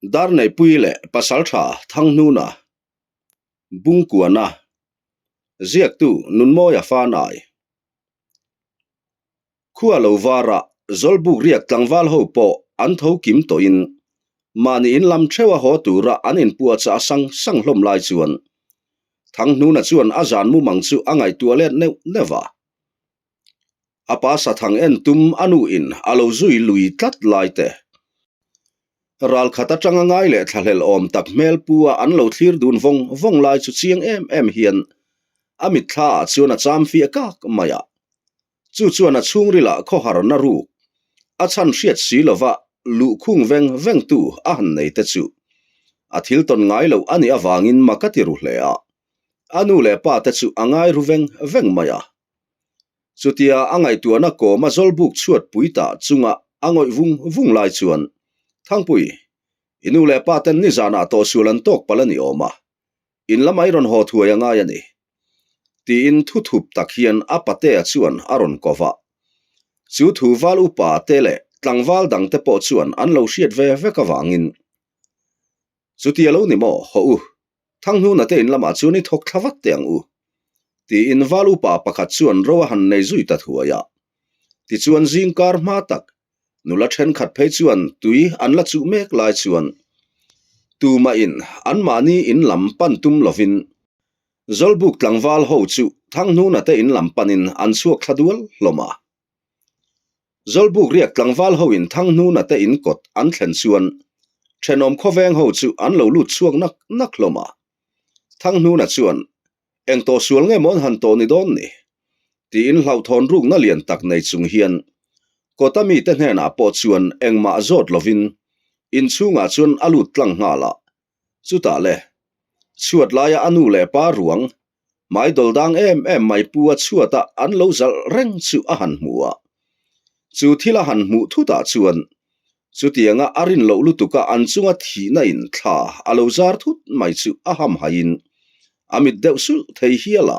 Darneihpui leh Pasaltha Thanghnuna, Bungkuana, Ziaktu Nunmawia Fanai. Khua lo varah Zawlbuk riak tlangval ho pawh an tho kim tawhin mahni in lam theuha haw tura an inpuahchah sang sang hlawm lai chuan Thanghnuna chuan a zan mumang chu a ngaihtuah let neuh neuh a. A pa sathang en tum a nu in a lo zui lui tlat lai te. Ral khat atanga ngai leh thlahlel awm tak hmel pu a an lo thlir dun vawng vawng lai chu chiang em em hian a mitthla ah chuan a cham fiah kak mai a. Chu chuan a chhungril ah khawharna ruk a chhan hriat si lova luhkhung veng veng tu a han nei te chu a thil tawn ngai loh a nih avangin mak a ti ru hle a. A nu leh pa te chu a ngai ru veng veng mai a. Chutia a ngaihtuahna kawma zawlbuk chhuat pui tah chunga a ngawih vung vung lai chuan, Thangpui, i nu leh pa ten nizanah tawhsual an tawk palh a ni awm a, in lamah i rawn haw thuai a ngai a ni. Tiin thu thup tak hian a patea chuan a rawn ko va. Chu thu val upa te leh tlangval dangte pawh chuan an lo hriat ve vek avangin, Chutia lo ni maw, haw u, Thanghnuna te in lamah chuan i thawk thla vat teh ang u, tiin val upa pakhat chuan ro a han nei zui ta thuai a. Tichuan zingkar hma tak, nula thenkhat phei chuan tui an la chuh mek lai chuan tumahin anmahni in lam pan tum lovin Zawlbuk tlangval ho chu Thanghnuna te in lam panin an chhuak thla dual hlawm a. Zawlbuk riak tlangval ho in Thanghnuna te in kawt an thlen chuan thenawm khawveng ho chu an lo lut chhuak nak nak hlawm a. Thanghnuna chuan, Eng tawh sual nge maw an han tawh ni dawn ni? tiin hlauhthawn rukna lian tak nei chung hian kawta mite hnenah pawh chuan engmah zawt lovin inchhungah chuan a lut tlang nghal a. Chutah le, chhuat laia a nu leh pa ruang Hmai dawl dang em em mai pu a chhuat a an lo zalh reng chu a han hmu a. Chu thil a han hmuh thutah chuan chutianga a rin loh lutuka an chunga thihna in thla a lo zar thut mai chu a ham haiin a mit deuh sulh thei hial a.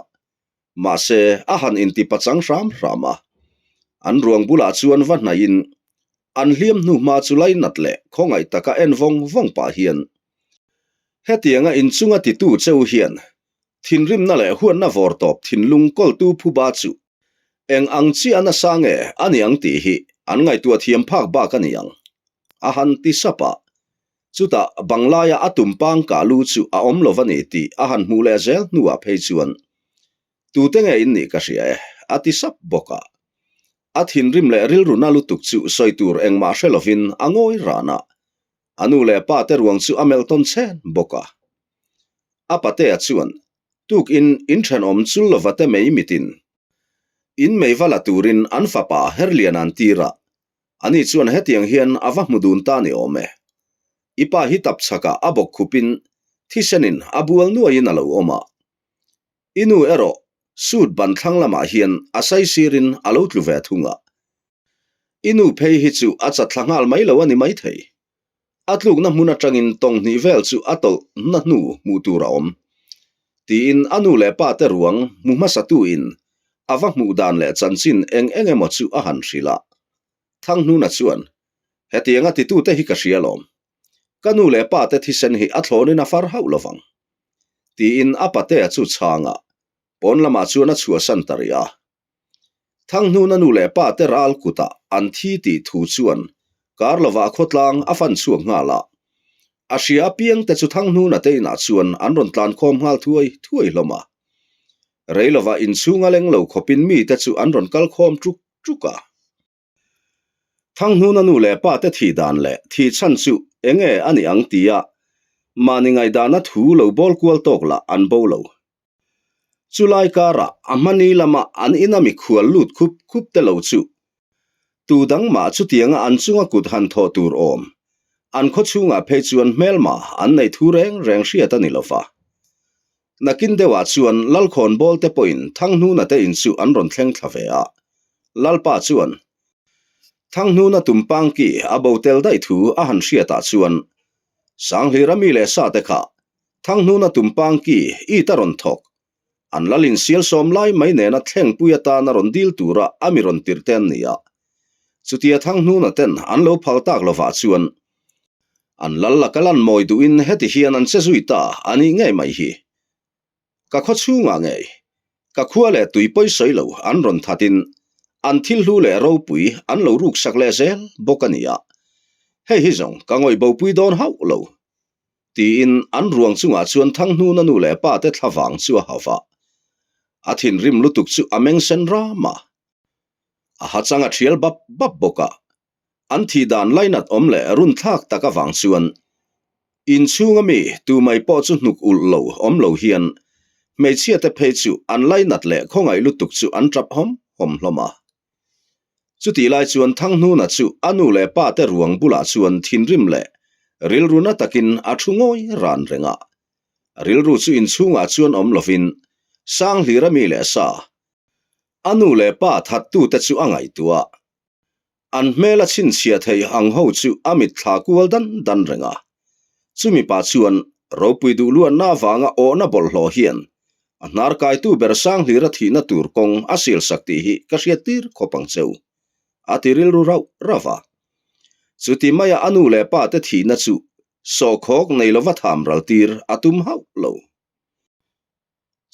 Mahse a han inti pachang hram hram a. An ruang bulah chuan va hnaihin an hliam hnu hma chu lainat leh khawngaih taka en vawng vawng pah hian hetianga inchunga titu cheu hian Thinrimna leh huatna vawr tawp thinlung kawltu phuba chu eng ang chiah nasa nge a ni ang tih hi an ngaihtuah thiam phak bak a ni ang, a han ti sap a. Chutah banglaia a tumpang kah lu chu a awm lo va ni tih a han hmuh leh zel hnuah phei chuan, Tute nge in nih ka hria e, a ti sap bawk a. A thinrim leh rilru na lutuk chu sawi tur engmah hre lovin a ngawi ran a, a nu leh pa te ruang chu a melh tawn chhen bawk a. A patea chuan tukin in thenawm chul lova te mei mitin in mei va la turin an fapa Herlian an tir a, ani chuan hetiang hian a va hmu dun ta ni awm e. I pa hi tap chhakah a bawk khupin thisenin a bual nuaiin a lo awm a. I nu erawh suit ban thlang lamah hian a saisirin a lo tlu ve thung a. I nu phei hi chu a chatthla nghal mai lo a ni maithei. A tlukna hmun atangin tawng hnih vel chu a tawlh na hnu hmuh tur a awm. Tiin a nu leh pa te ruang hmu hmasatu in a va hmuh dan leh chanchin eng eng emaw chu a han hrilh a. Thanghnuna chuan, Hetianga titute hi ka hria lawm. Ka nu leh pa te thisen hi a thlawnin a far hauh lovang. Tiin a patea chu chhang a, pawn lamah chuan a chhuahsan ta rih a. Thanghnuna nu leh pa te ral kutah an thi tih thu chuan kar lovah khawtlang a fan chhuak nghal a. A hria apiang te chu Thanghnuna te inah chuan an rawn tlan khawm nghal thuai thuai hlawm a. Rei lovah inchhung a leng lo khawpin mite chu an rawn kal khawm ṭuk ṭuk a. Thanghnuna nu leh pa te thih dan leh thih chhan chu enge a nih ang tia mahni ngaihdana thu lo bawl kual tawk lah an bo lo. Chulai karah a hmani lama an ina mikhual lut khup khup te lo chu tu dang mah chutianga an chunga kut han thawh tur awm an khaw chhungah phei chuan hmelma an neih thu reng reng hriat a ni lo va. Nakin deuhah chuan Lalkhawn bawl te pawhin Thanghnuna te in chu an rawn thleng thla ve a. Lalpa chuan Thanghnuna tumpang ki a bo tel daih thu a han hriatah chuan Sanghlira mi leh sa te kha Thanghnuna tumpang ki i ta rawn thawk. An lalin sial sawm lai mai nena thlengpui atana rawn dil tura a mi rawn tirh te an ni a. Chutia Thanghnuna ten an lo phal tak lovah chuan. An lal laka lan mawi duhin heti hian an che zui ta a nih ngei mai hi. Ka khaw chhungah ngei, ka khua leh tui pawi sawi lo an rawn thatin an thil hlu leh ropui an lo ruksak leh zel bawk a ni a, hei hi zawng ka ngawih bopui dawn hauh lo. Tiin an ruang chungah chuan Thanghnuna nu leh pa te thla vang chu a hau va. A thinrim lutuk chu a meng sen ram a. A ha chang a thial bap bap bawk a. An thih dan lainat awm leh runthlak tak avang chuan inchhunga mi tumai pawh chu hnuk ulh lo awm lo hian hmeichhia te phei chu an lainat leh khawngaih lutuk chu an tap hawm hawm hlawm a. Chutih lai chuan Thanghnuna chu a nu leh pa te ruang bulah chuan thinrim leh rilru na takin a thu ngawi ran reng a. Rilru chu inchhungah chuan awm lovin Sanghlira mi leh sa, a nu leh pa thattute chu a ngaihtuah. An hmel a chhinchhiah theih ang ho chu a mitthla kual dan dan reng a. Chumi pa chuan ropui duh luanna avanga awhna bawlhhlawh hian a hnar kaitu ber Sanghlira thihna tur kawng a silsak tih hi ka hriattir khawp ang cheu, a ti rilru rauh rauh a. Chuti maia a nu leh pa te thihna chu sawhkhawk nei lova tham raltir a tum hauh lo.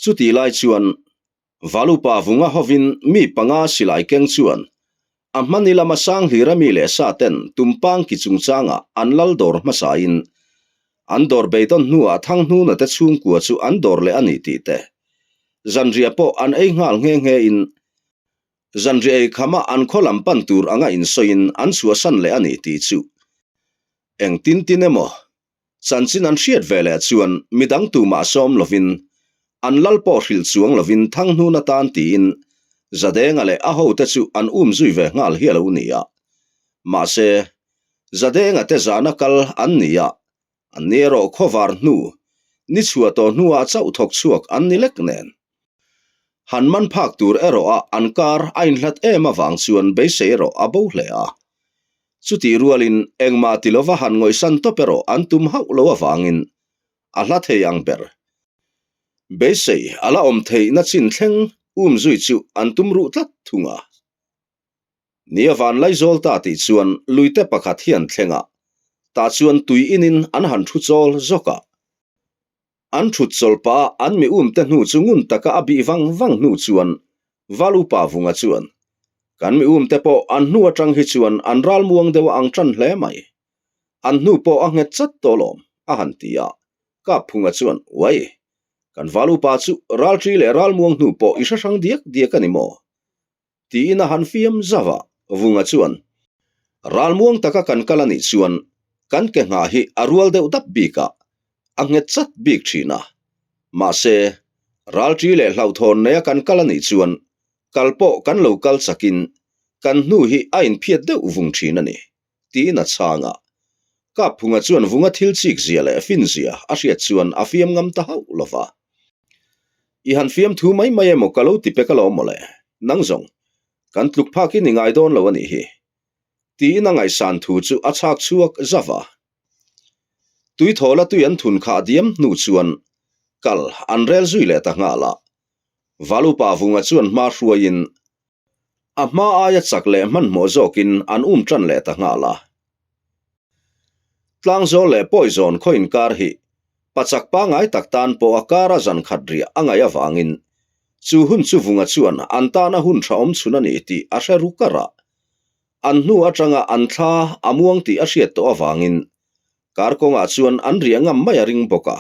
Chutih lai chuan Valupa vunga hovin mi panga silai keng chuan a hmani lama Sanghlira mi leh sa ten Tumpang ki chungchanga an lal dawr hmasain an dawr beidawn hnuah Thanghnuna te chhungkua chu an dawr leh a ni tih te zanriah pawh an ei nghal nghe nghe in zanriah ei khama an khaw lam pan tur anga insawiin an chhuahsan leh a ni tih chu engtin tin emaw Chanchin an hriat ve leh chuan midang tumah sawm lovin, an lal pawh hrilh chuang lovin Thanghnun atan tiin Zadenga leh a hote chu an um zui ve nghal hi a lo ni a. Mahse, Zadenga te zana kal an ni a, an ni erawh khawvar hnu, ni chhuah tawh hnuah chauh thawk chhuak an ni lek nen. Han man phak tur erawh a an kar a inhlat em avang chuan beisei erawh a bo hle a. Chutih rualin engmah ti lova han ngawihsan tawp erawh an tum hauh lo avangin a hla thei ang ber. Beisei a la awm theihna chin thleng um zui chu an tum ruh tlat thung a. Ni a van laizawl ta tih chuan luite pakhat hian thleng a, tah chuan tui inin an han thu chawl zawk a. An thut chawlh pah a an mi um te hnu chu ngun taka a bih vang vang hnu chuan Val Upa Vunga chuan, Kan mi um te pawh an hnu atang hi chuan an ral muang deuh a ang tan hle mai. An hnu pawh a nghet chat tawh lawm, a han ti a. Kapphunga chuan, Uai, kan Val Upa chu ralṭi leh ral muang hnu pawh i hre hrang diak diak a ni maw? Tiin a han fiam zauh a, Vunga chuan, Ralmuang taka kan kal a nih chuan kan ke nghah hi a rual deuh dap bik a, a nghet chat bik thin a. Mahse, ralṭi leh hlauhthawn neia kan kal a nih chuan kal pawh kan lo kal chakin kan hnu hi a inphiat deuh vung thin a ni, tiin a chhang a. Kapphunga chuan Vunga thil chik zia leh fin zia a hriat chuan a fiam ngam ta hauh lo va. I han fiam thu mai mai emaw ka lo ti pek alawm mawle, nang zawng, kan tluk phak in i ngai dawn lo a nih hi. Tiin a ngaihsan thu chu a chhak chhuak zauh a. Tuithawla tui an thun khah diam hnu chuan kal an rel zui leh ta nghal a. Valupa Vunga chuan hma hruaiin A hma aia chak leh hmanhmawh zawkin an um tan leh ta nghal a. Tlangzawl leh Pawizawn khaw inkar hi pachak pangngai tak tan pawh a kara zan khat riah a ngaih avangin chu hun chu Vunga chuan an tana hun tha awm chhun a ni tih a hre ru kar a. An hnu atanga an thla a muang tih a hriat tawh avangin kar kawngah chuan an riah ngam mai a ring bawk a.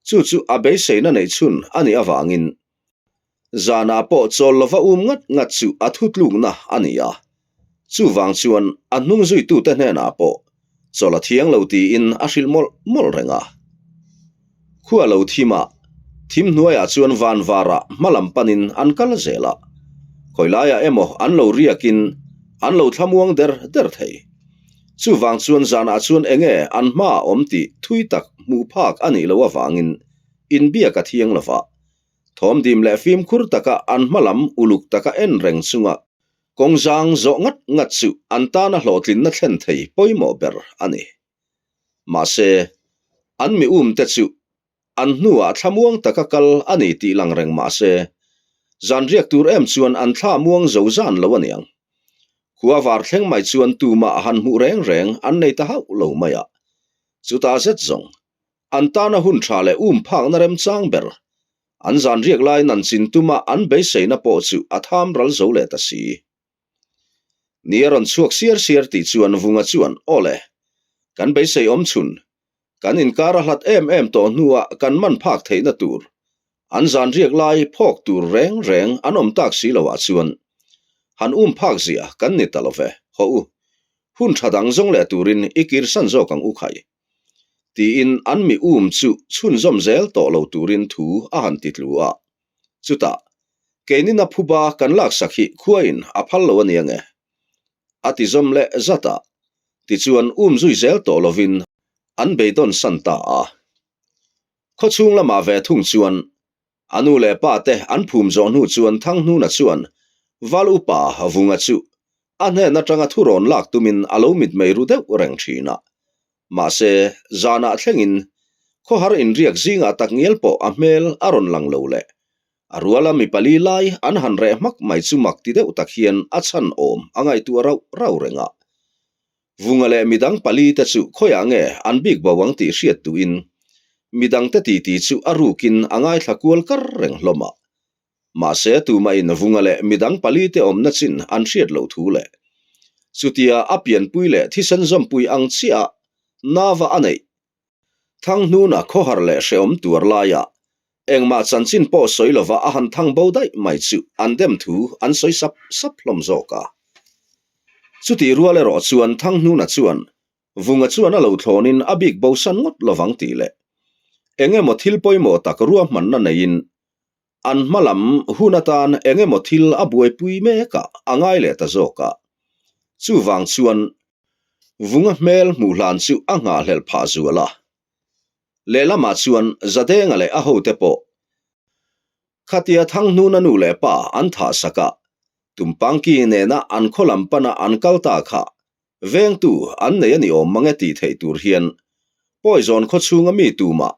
Chu chu a beiseina neih chhun a nih avangin Zanah pawh chawl lova um ngat ngat chu a thutlukna a ni a. Chuvang chuan a hnung zuitute hnenah pawh chawl a thiang lo tiin a hrilh mawlh mawlh reng a. Khua lo thim a, thim hnuaiah chuan van varah hma lam panin an kal zel a. Khawi laiah emaw an lo riakin an lo thlamuang der der thei. Chuvang chuan zanah chuan enge an hmaah awm tih thui tak hmuh phak a nih loh avangin inbiak a thiang lova. Thawmdim leh fimkhur taka an hma lam uluk taka en reng chunga kawng zang zawh ngat ngat chu an tana hlawhtlinna thlen thei pawimawh ber a ni. Mahse, an mi umte chu an hnuah thlamuang taka kal a ni tih lang reng mahse, zan riak tur em chuan an thla muang zo zan lo a niang. Khua var thleng mai chuan tumah han hmuh reng reng an nei ta hauh lo mai a. Chutah zet zawng, an tana hun tha leh um phakna remchang ber, an zan riak laiin an chin tuma an beiseina pawh chu a tham ral zo leh ta si. Ni a rawn chhuak siar siar tih chuan Vunga chuan, Aw le, kan beisei awm chhun, kan inkar a hlat em em tawh hnuah kan man phak theihna tur, an zan riak lai phawk tur reng reng an awm tak si loah chuan han um phak zia kan ni ta lo ve, hawh u, hun tha dang zawng leh turin i kirsan zawk ang u khai. Tiin an mi um chu chhunzawm zel tawh lo turin thu a han ti tlu a. Chutah, keinin a phuba kan laksak hi khuain a phal lo a nia nge? A ti zawm leh zat a. Tichuan um zui zel tawh lovin an beidawn san ta a. Khawchhung lamah ve thung chuan A nu leh pa te an phum zawh hnu chuan Thanghnuna chuan Val upa Vunga chu a hnen atanga thurawn lak tumin a lo mitmei ru deuh reng thin a. Mahse, zanah thlengin khawhar inriak zingah takngial pawh a hmel a rawn lang lo leh a ruala mi pali lai an han reh hmak mai chu mak ti deuh tak hian a chhan awm a ngaihtuah rauh rauh reng a. Vunga leh midang pali te chu khawiah nge an bik bo ang tih hriat duhin midang te titi chu a rukin a ngaithla kual kar reng hlawm a. Mahse tumahin Vunga leh midang pali te awmna chin an hriat loh thu leh chutia a pianpui leh thisen zawmpui ang chiah a nava a neih Thanghnuna khawhar leh hrehawm tuar laia engmah chanchin pawh sawi lova a han thang bo daih mai chu an dem thu an sawi sap sap hlawm zawk a. Chutih rual erawh chuan Thanghnuna chuan Vunga chuan a lo thlawnin a bik bosan ngawt lovang tih leh eng emaw thil pawimawh tak ruahmanna neiin an hma lam hun atan eng emaw thil a buaipui mek a, a ngai leh ta zawk a. Chuvang chuan Vunga hmel hmuh hlan chu a nghahhlelh phah zual a. Lehlamah chuan Zadenga leh a hote pawh khatia Thanghnuna nu leh pa an thah sak a, Tumpangki nena an khaw lam pana an kal ta kha Vengtu an nei a ni awm mang e tih theih tur hian Poison khaw chhunga mi tumah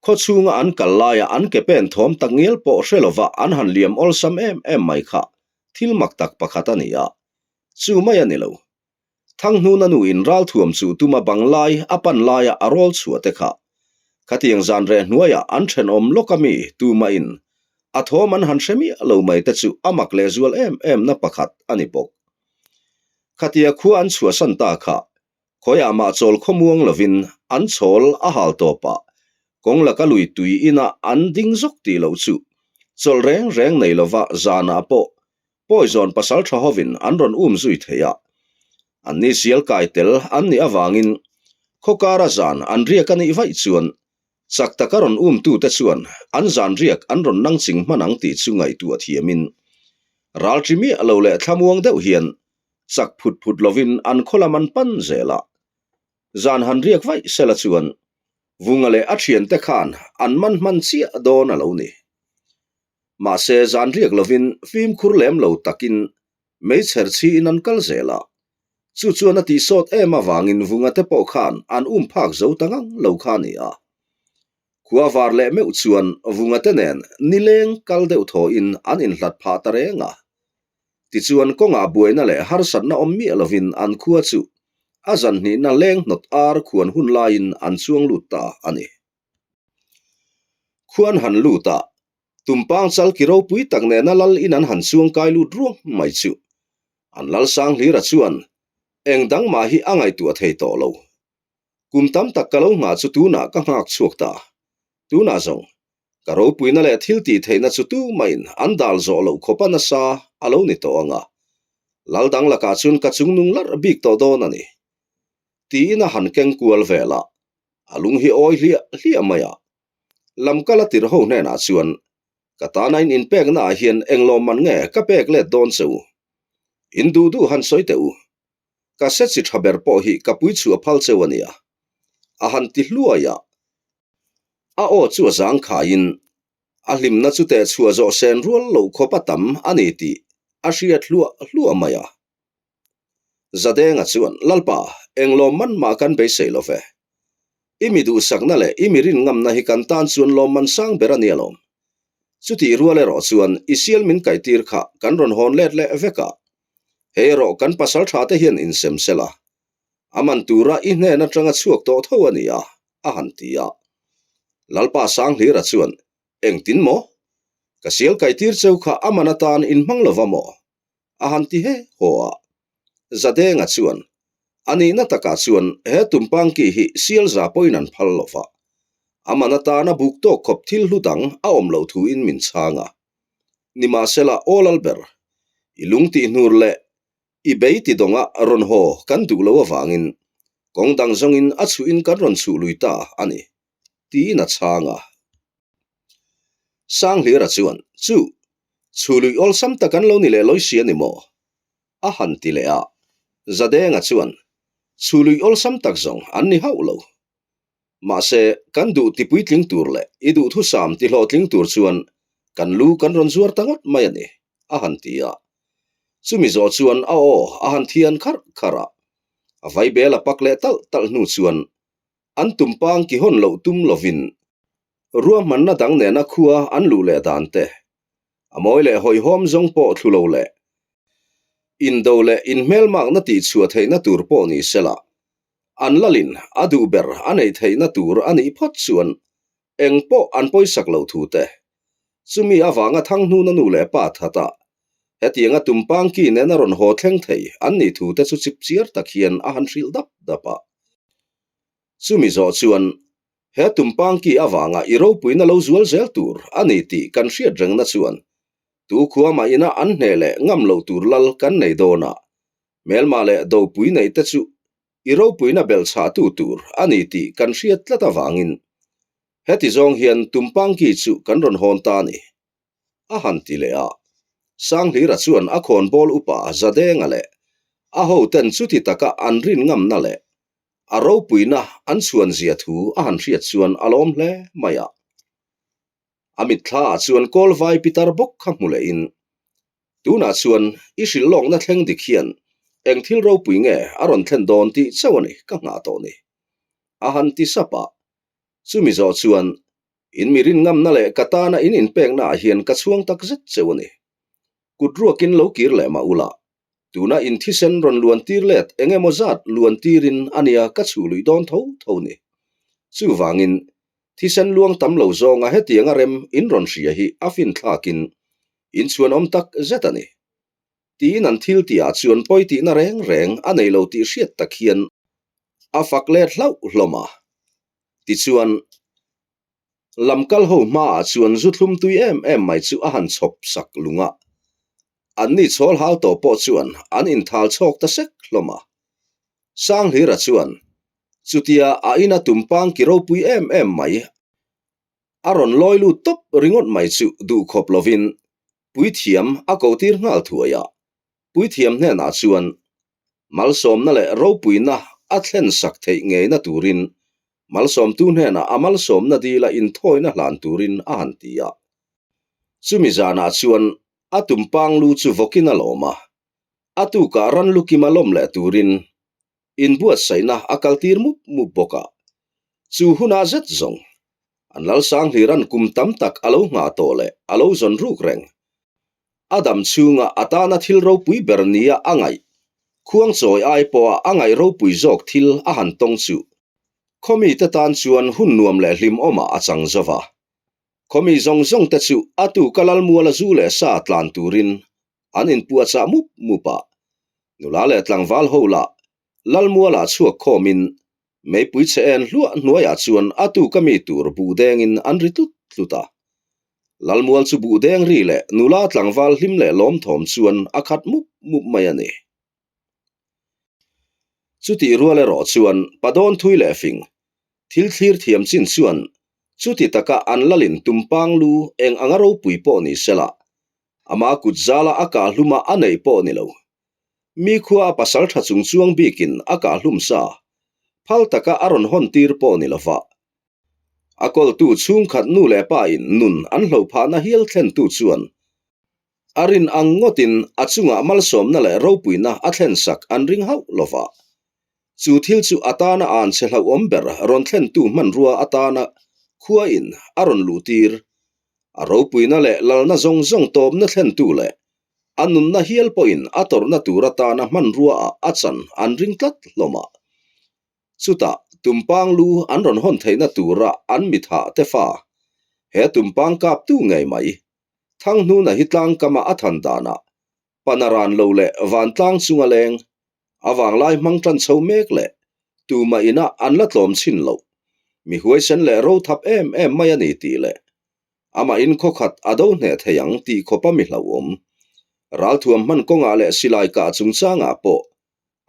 khaw chhunga an kal laia an ke pen thawm tak ngial pawh hre lova an han liam awlsam em em mai kha thil mak tak pakhat a ni a, chu mai a ni lo. Thanghnuna nu in ralthuam chu tuma bang lai a pan laia a rawl chhuah te kha khatiang zan reh hnuaiah an thenawm lawk a mi tumah in a thawm an han hre miah lo mai te chu a mak lehzual em em na pakhat a ni bawk. Khatia khua an chhuahsan ta kha, khawiah mah chawl khawmuang lovin an chhawl a hal tawp a, kawng laka lui tui inah an ding zawk tih loh chu chawlh reng reng nei lova zanah pawh Poison pasal tha hovin an rawn um zui thei a. Anni sial kai tel an nih avangin khawkara zan an riak a nih vaih chuan Chak taka rawn umtute chuan an zan riak an rawn nang ching hman ang tih chu ngaihtuah thiamin ralṭi miah lo leh thlamuang deuh hian chak phut phut lovin an khaw lam an pan zel a. Zan han riak vaih sela chuan Vunga leh a thiante khan an man hman chiah dawn a lo ni. Mahse zan riak lovin fimkhur lem lo takin Meichher chhiin an kal zel a, chu chuan a tihsawt em avangin Vunga te pawh khan an um phak zo ta ngang lo kha a ni a. Khua var leh meuh chuan Vunga te nen nileng kal deuh thawhin an inhlat phah ta reng a. Tichuan kawngah buaina leh harsatna awm miah lovin an khua chu a zan hnihna leng hnawt ar khuan hun laiin an chuang lut ta a ni. Khuan han lut a, Tumpang chal ki ropui tak nena lal in an han chuang kai lut ruang mai chu. An lal sang hlira chuan eng dang mah hi a ngaihtuah thei tawh lo. Kum tam tak ka lo nghah chu tunah ka nghak chhuak ta. Tunah zawng, ka ropuina leh thil tih theihna chu tumahin an dal zawh loh khawp a nasa a lo ni tawh ang a. Lal dang lakah chuan ka chungnung larh bik tawh dawn a ni. Tiin a han keng kual vel a, a lung hi awi hliah hliah mai a. Lamkal a tirh ho hnenah chuan, Ka tana in inpekna ah hian eng lawmman nge ka pek let dawn che u? In duh duh han sawi teh u. Ka se chi tha ber pawh hi ka pui chhuah phal cheu a nia. A han ti hluai a. A aw chu a zang khaiin, a hlimna chu teh chhuah zawh sen rual loh khawp a tam a ni tih a hriat hluah hluah mai a. Zadenga chuan, Lalpa, eng lawmman mah kan beisei lo ve. I mi duhsakna leh i mi rinngamna hi kan tan chuan lawmman sang ber a ni alawm. Chutih rual erawh chuan i sial min kaihtir kha kan rawn hawn let leh vek a. Hei erawh kan pasal tha te hian insem sela. A man tura i hnen atanga chhuak tawh tho a ni a, a han ti a. Lalpa Sanghlira chuan, Engtin maw? Ka sial kaitir cheu kha a man atan inhmang lova maw? A han ti he haw a. Zadenga chuan, A nihna takah chuan he tumpangki hi sial za pawhin an phal lo va. A man atana buk tawk khawp thil hlu dang a awm loh thuin min chhang a. Nimahsela aw Lalber, i lung tihnur leh i bei ti dawnga rawn haw kan duh lo avangin kawng dang zawngin a chhuhin kan rawn chhuh lui ta a ni, tiin a chhang a. Sanghlira chuan, Chu, chhuh luih awlsam tak an lo ni leh lawi si a ni maw? A han ti leh a. Zadenga chuan, Chhuh luih awlsam tak zawng an ni hauh lo. Mahse, kan duh ti puitling tur leh i duhthusam ti hlawhtling tur chuan kan lu kan rawn zuar ta ngawt mai a ni, a han ti a. Chumi zawh chuan a aw a han thian kharh kharh a. A vaibel a pak leh talh talh hnu chuan an tumpang ki hawn loh tum lovin ruahmanna dang nena khua an luh leh dan te, a mawi leh hawihhawm zawng pawh thlu lo leh indo leh inhmelmakna tihchhuah theihna tur pawh ni sela, an lalin a duh ber a neih theihna tur a nih phawt chuan eng pawh an pawisak loh thu te, chumi avanga Thanghnuna nu leh pa thata hetianga tumpang ki nena rawn haw thleng thei an nih thu te chu chipchiar tak hian a han hrilh dap dap a. Chumi zawh chuan he tumpang ki avanga i ropuina lo zual zel tur a ni tih kan hriat rengna chuan tu khua mah ina an hneh leh ngam loh tur lal kan nei dawn a, hmelma leh dopui neih te chu i ropuina belh chhahtu tur a ni tih kan hriat tlat avangin heti zawng hian tumpang ki chu kan rawn hawn ta a ni, a han ti leh a. Sanghlira chuan a khawnbawl upa Zadenga leh a hoten chuti taka an rin ngamna leh a ropuina an chhuan zia thu a han hriat chuan a lawm hle mai a. A mitthla ah chuan Kawlvai pitar bawk kha hmu lehin, Tunah chuan i hrilh lawkna thleng dik hian eng thil ropui nge a rawn thlen dawn tih chauh a ni ka nghah tawh ni, a han ti sap a. Chumi zawh chuan in mi rin ngamna leh ka tana in inpekna ah hian ka chhuang tak zet cheu a ni. Kut ruakin lo kir leh mah ula, tuna in thisen rawn luan tir let eng emaw zat luan tirin a nia ka chhuh luih dawn tho tho ni. Chuvangin, thisen luang tam lo zawnga hetianga rem in rawn hria hi a fin thlakin in chhuanawm tak zet a ni. Tiin an thil tihah chuan pawi tihna reng reng a nei lo tih hriat tak hian a fak let hlauh hlawm a. Tichuan. Lamkal ho hmaah chuan zu thlum tui em em mai chu a han chhawp sak lung a. Anni chhawl hau tawh pawh chuan an inthal chhawk ta sek hlawm a. Sanghlira chuan chutia a ina tumpang ki ropui em em mai a rawn lawi lut tawp ringawt mai chu duhkhawp lovin puithiam a kohtir nghal thuai a. Puithiam hnenah chuan malsawmna leh ropuina a thlen sak theih ngeina turin malsawmtu hnenah a malsawmna dila inthawina hlan turin a han ti a. Chumi zanah chuan a tumpang lu chu vawkin a lawm a, a tukah ran lu kima lawm leh turin inbuatsaihna a kaltir mup mup bawk a. Chu hunah zet zawng an Lalsanghliran kum tam tak a lo nghah tawh leh a lo zawn ruk reng. A dam chhunga a tana thil ropui ber nia a ngaih, khuangchawi ai pawha a ngaih ropui zawk thil a han tawng chu khawmite tan chuan hun nuam leh hlimawmah a chang zo va. Khawmi zawng zawng te chu a tuka Lalmuala zu leh sa tlan turin an inpuahchah mup mup a. Nula leh tlangval ho lah Lalmualah chhuak khawmin meipui chhe en hluah hnuaiah chuan a tuka mi tur buh dengin an ri tlut tlut a. Lalmual chu buh deng ri leh nula tlangval hlim leh lawmthawm chuan a khat mup mup mai a ni. Chutih rual erawh chuan padawn thui leh fing thil thlir thiam chin chuan chuti taka an lalin tumpang lu eng anga ropui pawh ni sela, ama kut zala a kah hluma a neih pawh ni lo. Mi khua a pasal tha chung chuang bikin a kah hlum sa, phal taka a rawn hawn tir pawh ni lova. A kawltu chhungkhat nu leh pa in nun an hloh phahna hial thlentu chuan a rin ang ngawtin a chungah malsawmna leh ropuina a thlensak an ring hauh lova. Chu thil chu a tana an chhe hlauhawm ber rawn thlentu hmanrua atana khuain a rawn luhtir. A ropuina leh lalna zawng zawng tawpna thlentu leh a nunna hial pawhin a tawrhna tur atana hmanruaah a chan an ring tlat hlawm a. Chutah tumpang lu an rawn hawn theihna tura an mithah te fa, he tumpang kaptu ngei mai, Thanghnuna hi tlangkama a than danah Pana ran lo leh vantlang chunga leng, a vanglai hmang tan chho mek leh tumah inah an la tlawm chhin loh. Mi huaisen leh ro thap em em mai a ni tih leh amah in khawkhat a do hneh thei ang tih khawpa mi hlauhawm. Ralthuam hman kawngah leh silai kah chungchangah pawh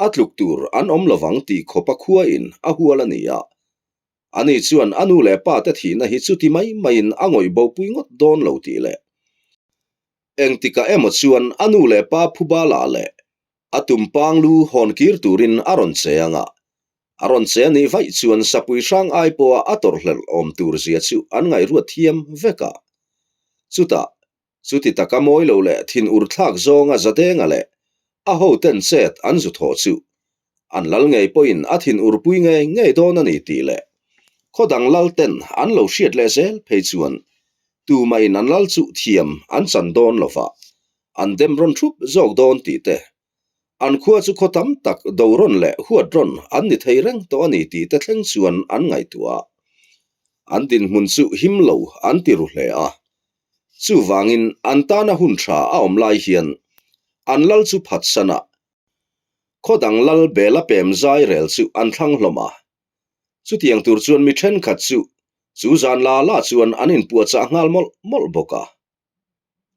a tluk tur an awm lovang tih khawpa khuain a hual a ni a. Ani chuan a nu leh pa te thihna hi chuti mai maiin a ngawih bopui ngawt dawn lo tih leh engtikah emaw chuan a nu leh pa phuba lah leh a tumpang lu hawn kir turin a rawn che ang a, a rawn che anih vaih chuan sapui hrang ai pawha a tawrhhlelh awm tur zia chu an ngaihruat thiam vek a. Chutah Chuti taka mawi lo leh thin ur thlak zawnga Zadenga leh a hoten chet an zu thawh chu an lal ngei pawhin a thin urpui ngei ngei dawn a ni tih leh khaw dang lal ten an lo hriat leh zel phei chuan tumahin an lal chu thiam an chan dawn lova an dem rawn thup zawk dawn tih te an khua chu khaw tam tak do rawn leh huat rawn an ni thei reng tawh a ni tih te thleng chuan an ngaihtuah a, an dinhmun chu him lo an ti ru hle a. Chuvangin an tana hun tha a awm lai hian an lal chu phatsan a, khaw dang lal bela pem zai rel chu an thlang hlawm a. Chutiang tur chuan mi thenkhat chu chu zan la la chuan an inpuahchah nghal mawlh mawlh bawk a.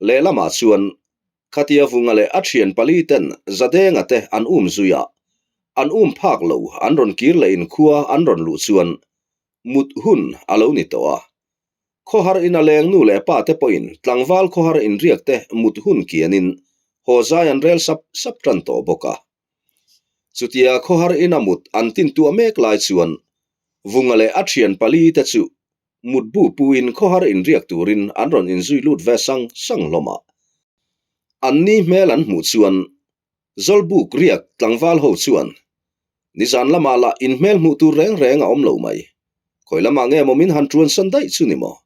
Lehlamah chuan khatia vunga leh a thian pali ten Zadenga te an um zui a, an um phak lo an rawn kir leh inkhua an rawn luh chuan mut hun a lo ni tawh a. Khawhar ina leng nu leh pa te pawhin tlangval khawhar inriak te mut hun kianin haw zai an rel sap sap tan tawh bawk a. Chutia khawhar ina mut an tintuah mek lai chuan Vunga leh a thian pali te chu mut bu puin khawhar inriak turin an rawn inzui lut ve sang sang hlawm a. An ni hmel an hmuh chuan Zawlbuk riak tlangval ho chuan, Nizan lamah lah inhmel hmuh tur reng reng a awm lo mai. Khawi lamah nge maw min han ṭuan san daih chu ni maw?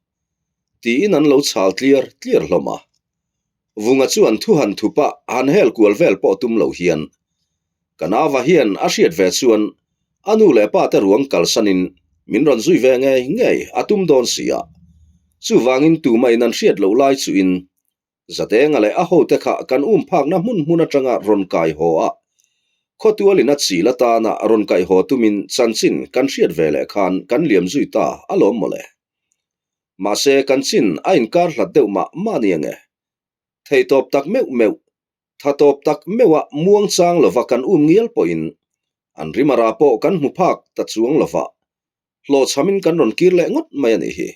Tiin an lo chhal tliar tliar hlawm a. Vunga chuan thu han thup a, han hel kual vel pawh tum lo hian, Ka nauva hian a hriat ve chuan a nu leh pa te ruang kalsanin min rawn zui ve ngei ngei a tum dawn si a. Chuvangin tumahin an hriat loh lai chuin Zadenga leh a hote kha kan um phakna hmun hmun atanga rawn kai haw a, khawtualin a chil atana rawn kaih haw tumin chanchin kan hriat ve leh khan kan liam zui ta alawm mawle. Mahse kan chin a inkar hlat deuh mah mah nia nge. Theitawp tak meuh meuh, tha tawp tak meuha muang chang lova kan um ngial pawhin an rimara pawh kan hmu phak ta chuang lova hlawhchhamin kan rawn kir leh ngawt mai a nih hi.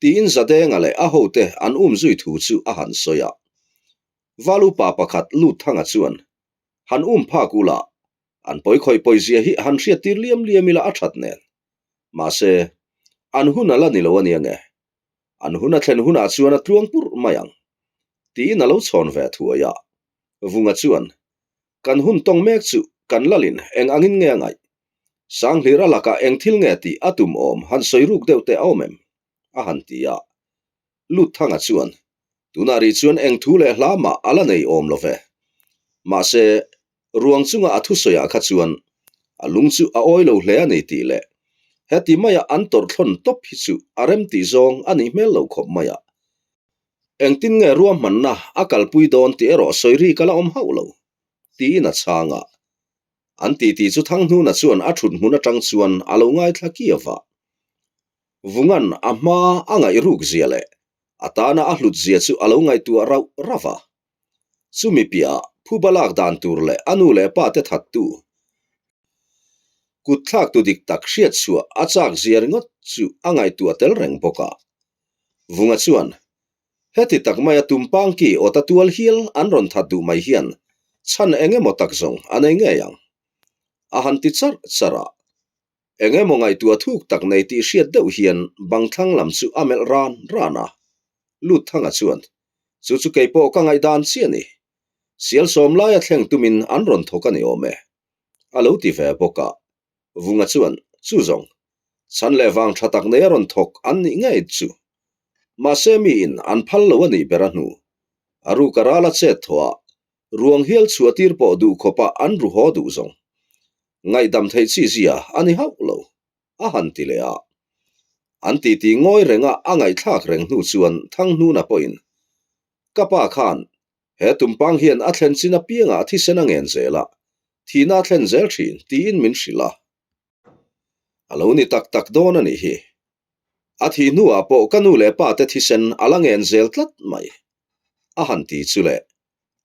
Tiin Zadenga leh a hote an um zui thu chu a han sawi a. Valupa pakhat lut thanga chuan, Han um phak ula, an pawi khawih pawi zia hi han hriat tir liam liam ila a that nen. Mahse, an hun a la ni lo a nia nge. An hun a thlen hunah chuan a tluang purh mai ang. Tiin a lo chhawn ve thuai a. Vunga chuan, Kan hun tawng mek chu kan lalin eng angin nge a ngaih? Sanghlira lakah eng thil nge tih a tum awm han sawi ruk deuh teh a awm em? a han ti a. Lutthanga chuan, Tunah rih chuan eng thu leh hla mah a la nei awm lo ve. Mahse, ruang chunga a thusawiah kha chuan a lung chu a awi lo hle a ni tih leh heti maia an tawrhthlawn tawp hi chu a rem tih zawng a nih hmel lo khawp mai a. Engtin nge ruahmanna a kalpui dawn tih erawh sawi ri ka la awm hauh lo, tiin a chhang a. An titi chu Thanghnuna chuan a thut hmun atang chuan a lo ngaithla kiau a. Vungan a hma a ngaih ruk zia leh a tana a hlut zia chu a lo ngaihtuah rauh rauh a. Chumi piahah phuba lak dan tur leh a nu leh pa te thattu, kut thlaktu dik tak hriat chhuah a chak zia ringawt chu a ngaihtuah tel reng bawk a. Vunga chuan, Heti tak maia tumpangki awta tual hial an rawn that duh mai hian chhan eng emaw tak zawng a nei ngei ang. A han ti charh charh a. Eng emaw ngaihtuah thuk tak nei tih hriat deuh hian bang thlang lam chu a melh ran ran a. Lutthanga chuan, Chu chu kei pawh ka ngaihdan chiah a ni. Sial sawm laia thleng tumin an rawn thawk a ni awm e. A lo ti ve bawk a. Vunga chuan, Chu zawng, chhan leh vang tha tak nei a rawn thawk an nih ngei chu. Mahse miin an phal lo a nih ber a hnu. A ruk a ral a chet thawh a, ruang hial chhuah tir pawh duh khawpa an ru haw duh zawng. Ngaihdam theih chi zia a ni hauh lo, a han ti leh a. An titi ngawi renga a ngaihthlak reng hnu chuan Thanghnuna pawhin, Ka pa khan he tumpang hian a thlen chin apiangah thisen a ngen zel a, thihna a thlen zel thin tiin min hrilh a. A lo ni tak tak dawn a nih hi. A thih hnuah pawh ka nu leh pa te thisen a la ngen zel tlat mai. A han ti chu le,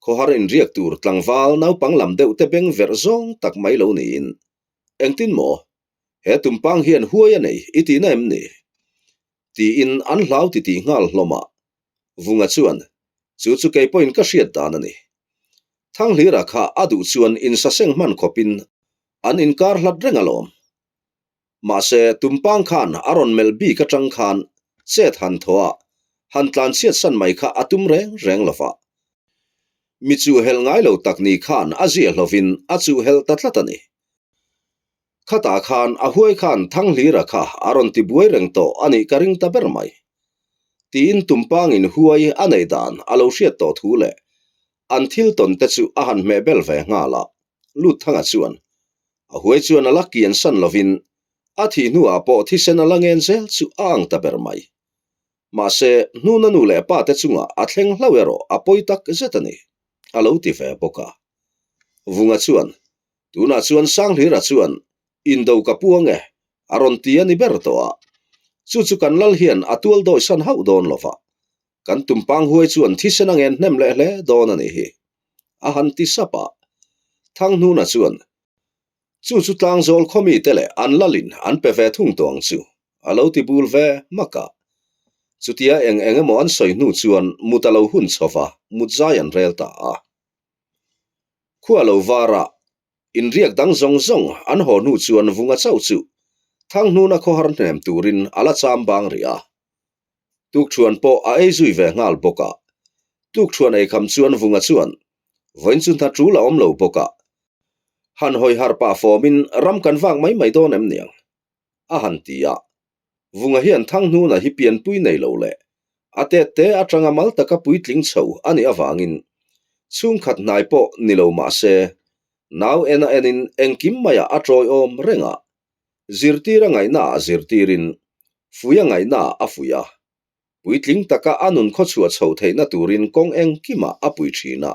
khawhar inriak tur tlangval naupang lam deuh te beng verh zawng tak mai lo niin, Engtin maw? He tumpang hian huai a nei i tihna em ni? Tiin an hlau titih nghal hlawm a. Vunga chuan, Chu chu kei pawhin ka hriat dan a ni. Thanghlira kha a duh chuan insaseng hman khawpin an inkar hlat reng alawm. Mahse, tumpang khan a rawn melh bik atang khan chet han thaw a, han tlanchhiat san mai kha a tum reng reng lo va. Mi chuhhelh ngai lo tak ni khan a zia hlovin a chuhhelh ta tlat a ni. Khatah khan a huai khan Thanghlira kha a rawn ti buai reng tawh a nih ka ring ta ber mai. Tiin tumpangin huai a neih dan a lo hriat tawh thu leh an thil tawn te chu a han hmeh bel ve nghal a. Lutthanga chuan a huai chuan a la kian san lovin a thih hnuah pawh thisen a la ngen zel chu a ang ta ber mai. Mahse, hnuna nu leh pa te chungah a thleng hlauh erawh a pawi tak zet a ni, a lo ti ve bawk a. Vunga chuan, Tunah chuan Sanghlira chuan indo ka puang e, a rawn ti a ni ber tawh a. Chu chu kan lal hian a tual dawi san hauh dawn lo va, kan tumpang huai chuan thisen a ngen hnem leh hle dawn a nih hi, a han ti sap a. Thanghnuna chuan, Chu chu tlangzawl khawmi te leh an lalin an pe ve thung tawh ang chu, a lo ti bul ve hmak a. Chutia eng eng emaw an sawi hnu chuan mut a lo hun chho va, mut zai an rel ta a. Khua lo varah inriak dang zawng zawng an haw hnu chuan Vunga chauh chu Thanghnuna khawhar hnem turin a la cham bang rih a. Tukṭhuan pawh a ei zui ve nghal bawk a. Tukṭhuan ei kham chuan Vunga chuan vawiin chu hna ṭul a awm lo bawk a. Han hawi harh pah fawmin ram kan vak mai mai dawn em niang? a han ti a. Vunga hian Thanghnuna hi pianpui nei lo leh a tet te atanga mal taka puitling chho a nih avangin chhungkhat hnai pawh ni lo mah se nau en a enin engkim maiah a tawiawm reng a, zirtir a ngaihnaah zirtirin fui a ngaihnaah a fui a. Puitling taka a nun khawchhuah chho theihna turin kawng engkimah a pui thin a.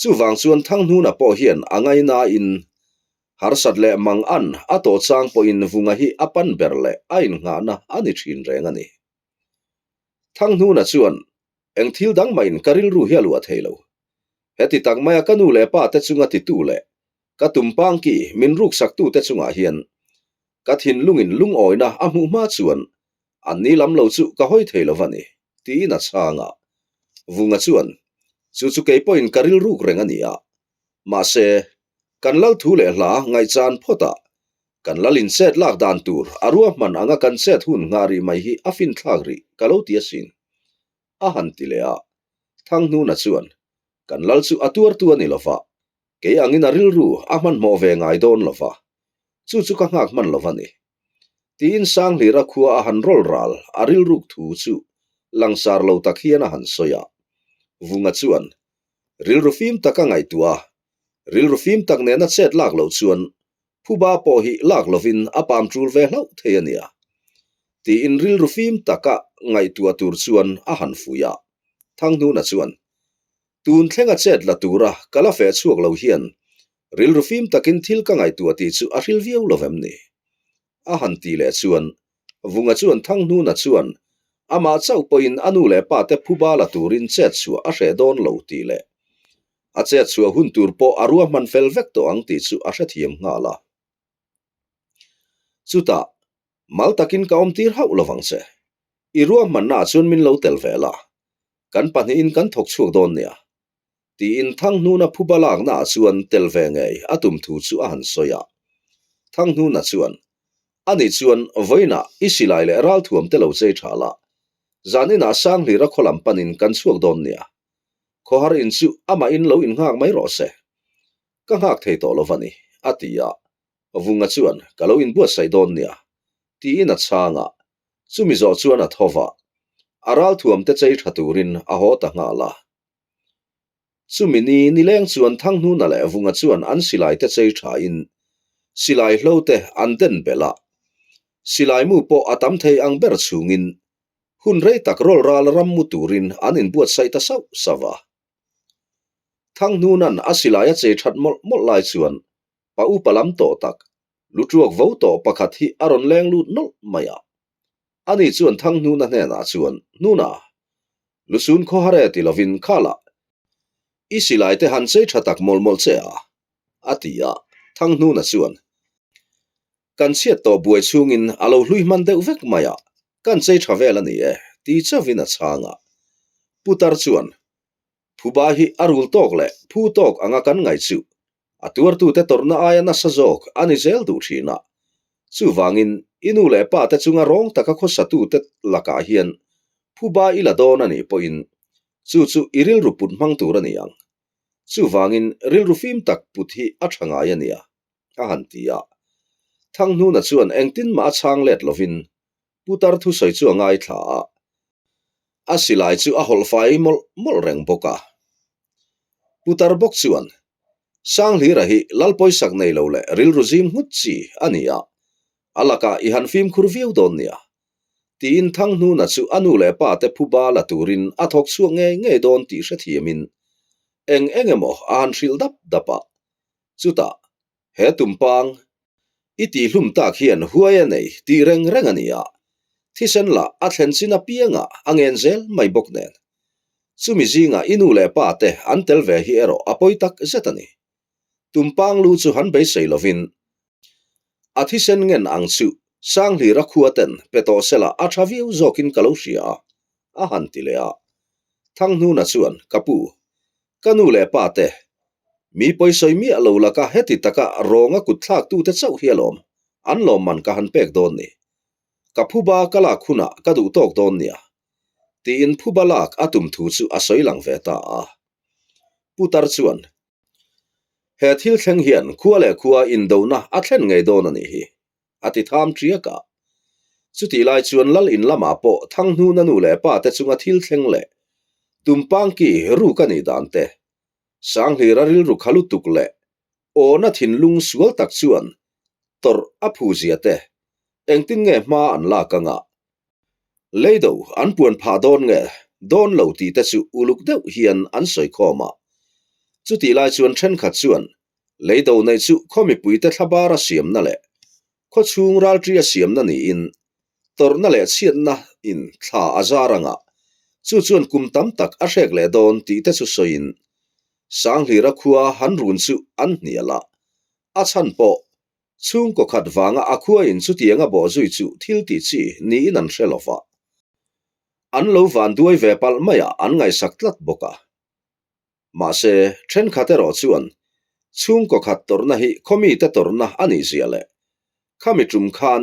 Chuvang chuan Thanghnuna pawh hian a ngainain harsat leh mang an a tawh chang pawhin Vunga hi a pan ber leh a innghahna a ni thin reng a ni. Thanghnuna chuan, Eng thil dang mahin ka rilru hi a luah thei lo. Heti tak maia ka nu leh pa te chunga titu leh ka tumpang ki min ruksaktute chungah hian ka thinlungin lungawina a hmuh hma chuan An ni lam lo chu ka hawi thei lo va ni, tiin a chhang a. Vunga chuan, Chu chu kei pawhin ka rilruk reng a ni a. Mahse, kan lal thu leh hla ngaihchan phawt a, kan lal in chet lak dan tur a ruahman anga kan chet hun nghah rih mai hi a finthlak rih ka lo ti asin, a han ti leh a. Thanghnuna chuan, Kan lal chu a tuartu a ni lo va, kei angin a rilru a hmanhmawh ve ngai dawn lo va, chu chu ka nghak hman lo va ni. Tiin Sanghlira khua a han rawl ral a rilruk thu chu langsar lo tak hian a han sawi a. Vunga chuan rilru fim tak a ngaihtuah a, rilru fim tak nena chet lak loh chuan phuba pawh hi lak lovin a pam tul ve hlauh thei a nia. Tiin rilru fim taka ngaihtuah tur chuan a han fuih a. Thanghnuna chuan Tun thlenga chet la tura ka la feh chhuak lo hian rilru fim takin thil ka ngaihtuah tih chu a hril viau lo vem ni? A han ti leh chuan Vunga chuan Thanghnuna chuan amah chauh pawhin a nu leh pa te phuba la turin chet chhuah a hreh dawn lo tih leh a chet chhuah hun tur pawh a ruahman fel vek tawh ang tih chu a hrethiam nghal a. Chutah mal takin ka awm tir hauh lovang che. I ruahmannaah chuan min lo tel ve la, kan pahnihin kan thawk chhuak dawn nia, tiin Thanghnuna phuba laknaah chuan tel ve ngei a tum thu chu a han sawi a. Thanghnuna chuan, Ani chuan vawiinah i silai leh ralthuam te lo chei tha la, zaninah Sanghlira khaw lam panin kan chhuak dawn nia. Khawhar in chu amahin lo innghak mai rawh se. Ka nghak thei tawh lo va ni, a ti a. Vunga chuan, Ka lo inbuatsaih dawn nia, tiin a chhang a. Chumi zawh chuan a tho va, a ralthuam te chei tha turin a haw ta nghal a. Chumi ni nileng chuan Thanghnuna leh Vunga chuan an silai te chei thain. Silai hlo te an den belh a, silai mu pawh a tam thei ang ber chungin hun rei tak rawl ral ram mu turin an inbuatsaih ta sauh sauh a. Thanghnuna'n a silai a chei that mawlh mawlh lai chuan pa upa lam tawh tak, lu tuak vo tawh pakhat hi a rawn leng lut nawlh mai a. Ani chuan Thanghnuna hnenah chuan, Hnuna, lusun khawhar e ti lovin khalah i silai te han chei tha tak mawlh mawlh che a, a ti a. Thanghnuna chuan, Kan chhiat tawh buai chhungin a lo hlui hman deuh vek mai a, kan chei tha vel a ni e, ti chauhin a chhang a. Putar chuan, Phuba hi a rul tawk leh phu tawk anga kan ngaih chu a tuartute tawrhna aia nasa zawk a ni zel duh thin a. Chuvangin i nu leh pa te chunga rawng taka khawsatute lakah hian phuba i la dawn a nih pawhin chu chu i rilru put hmang tur a ni ang. Chuvangin rilru fim tak put hi a tha ngai a nia, a han ti a. Thanghnuna chuan engtin mah a chhang let lovin Putar thusawi chu a ngaithla a, a silai chu a hawlh fai mawlh mawlh reng bawk a. Putar bawk chuan, Sanghlira hi lal pawisak nei lo leh rilru zim nghut chi a ni a, a lakah i han fimkhur viau dawn nia, tiin Thanghnuna chu a nu leh pa te phuba la turin a thawk chhuak ngei ngei dawn tih hrethiamin eng eng emaw a han hrilh dap dap a. Chutah, He tumpang i tihhlum tak hian huai a nei tih reng reng a ni a, thisen lah a thlen chin apiangah a ngen zel mai bawk nen. Chumi zingah i nu leh pa te an tel ve hi erawh a pawi tak zet a ni. Tumpang lu chu han beisei lovin a thisen ngen ang chu Sanghlira khua ten pe tawh sela a tha viau zawkin ka lo hria a, a han ti leh a. Thanghnuna chuan, Ka pu, Ka nu leh pa te, mi pawisawi miah lo laka heti taka rawnga kut thlaktute chauh hi alawm an lawmman ka han pek dawn ni. Ka phuba ka lak hunah ka duh tawk dawn nia, tiin phuba lak a tum thu chu a sawi lang ve ta a. Putar chuan, He thil thleng hian khua leh khua indona a thlen ngei dawn a nih hi, a ti tham ṭiak a. Chutih lai chuan Lal in lamah pawh Thanghnuna nu leh pa te chunga thil thleng leh Tumpangki ruk a nih dan te, Sanghlira rilru kha lutuk leh awna thinlung sual tak chuan tawrh a phu zia te, engtin nge hma an lak anga Leido an puan phah dawn nge dawn lo tih te chu uluk deuh hian an sawi khawm a. Chutih lai chuan thenkhat chuan Leido neih chu khaw mipuite thlabara siamna leh khaw chhung ralṭia siamna niin tawrhna leh chhiatna in thla a zar anga chu chuan kum tam tak a hrek leh dawn tih te chu sawiin Sanghlira khua han run chu an hnial a, a chhan pawh chhungkaw khat vanga a khua in chutianga bawh zui chu thil tih chi niin an hre lova, an lo vanduai ve palh maiah an ngaihsak tlat bawk a. Mahse, thenkhat erawh chuan chhungkaw khat tawrhna hi khawmite tawrhna a nih zia leh khami tum khan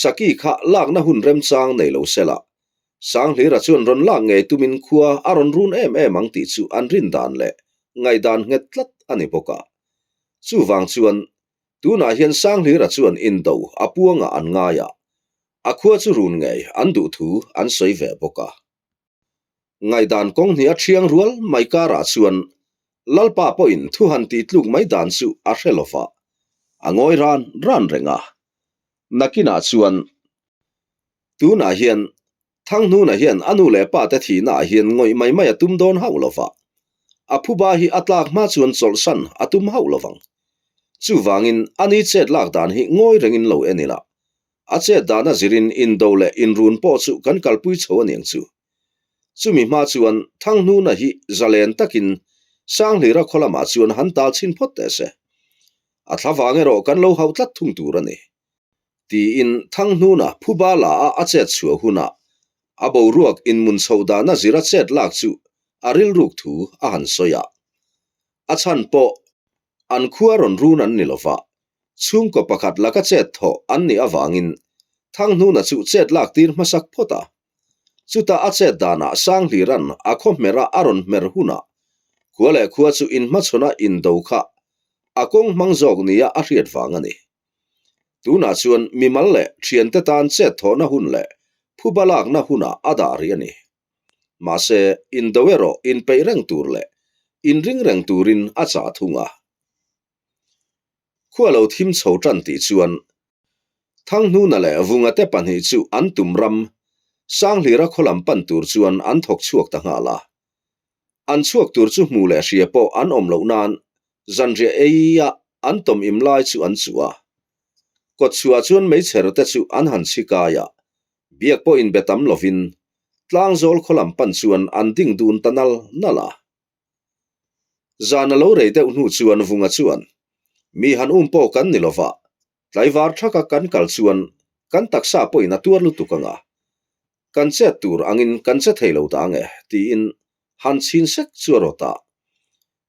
Saki kha lakna hun remchang nei lo sela, Sanghlira chuan rawn lak ngei tumin khua a rawn run em em ang tih chu an rin dan leh ngaihdan nghet tlat a ni bawk a. Chuvang chuan tunah hian Sanghlira chuan indo a puangah an ngai a, a khua chu run ngei an duh thu an sawi ve bawk a. Ngaihdan kawng hnih a thiang rual mai karah chuan Lalpa pawhin thu han tih tluk mai dan chu a hre lo va, a ngawi ran ran reng a. Nakinah chuan tunah hian Thanghnuna hian a nu leh pa te thihnaah hian ngawih mai mai a tum dawn hauh lo va, a phuba hi a tlak hma chuan chawlhsan a tum hauh lo vang. Chuvangin a ni chet lak dan hi ngawi rengin lo en ila, A chet dana zirin indo leh inrun pawh chu kan kalpui chho a niang chu. Chumi hma chuan Thanghnuna hi zalen takin Sanghlira khaw lamah chuan han tal chhin phawt teh se. A thla vang erawh kan lo hauh tlat thung tur a ni. Tiin Thanghnuna phuba la a a chet chhuah hunah a boruak inmun chhoh dana zira chet lak chu a rilruk thu a han sawi a. A chhan pawh an khua rawn run an ni lova, Chhungkaw pakhat laka chet thawh an nih avangin Thanghnuna chu chet lak tir hmasak phawt a. Chutah a chet danah Sanghliran a khaw hmera a rawn hmer hunah khua leh khua chu inhmachhawn a indo kha a kawng hmang zawk nia a hriat vang a ni. Tunah chuan mimal leh thiante tan chet thawhna hun leh phuba lakna hunah a dah rih a ni. Mahse, indo erawh inpeih reng tur leh inring reng turin a chah thung a. Khua lo thim chho tan tih chuan Thanghnuna leh Vunga te pahnih chu an tum ram Sanghlira khaw lam pan tur chuan an thawk chhuak ta nghal a. An chhuak tur chu hmu leh hria pawh an awm loh nan zanriah eia an tawm im lai chu an chuh a. Kawtchhuah chuan meichher te chu an han chhi kai a, biak pawh inbe tam lovin Tlangzawl khaw lam pan chuan an ding dun ta nal nal a. Zan a lo rei deuh hnu chuan Vunga chuan, Mi han um pawh kan ni lova, tlaivar thaka kan kal chuan kan taksa pawhin a tuar lutuk ang a, kan chet tur angin kan che thei lo ta ang e, tiin han chhin sek chu a rawt a.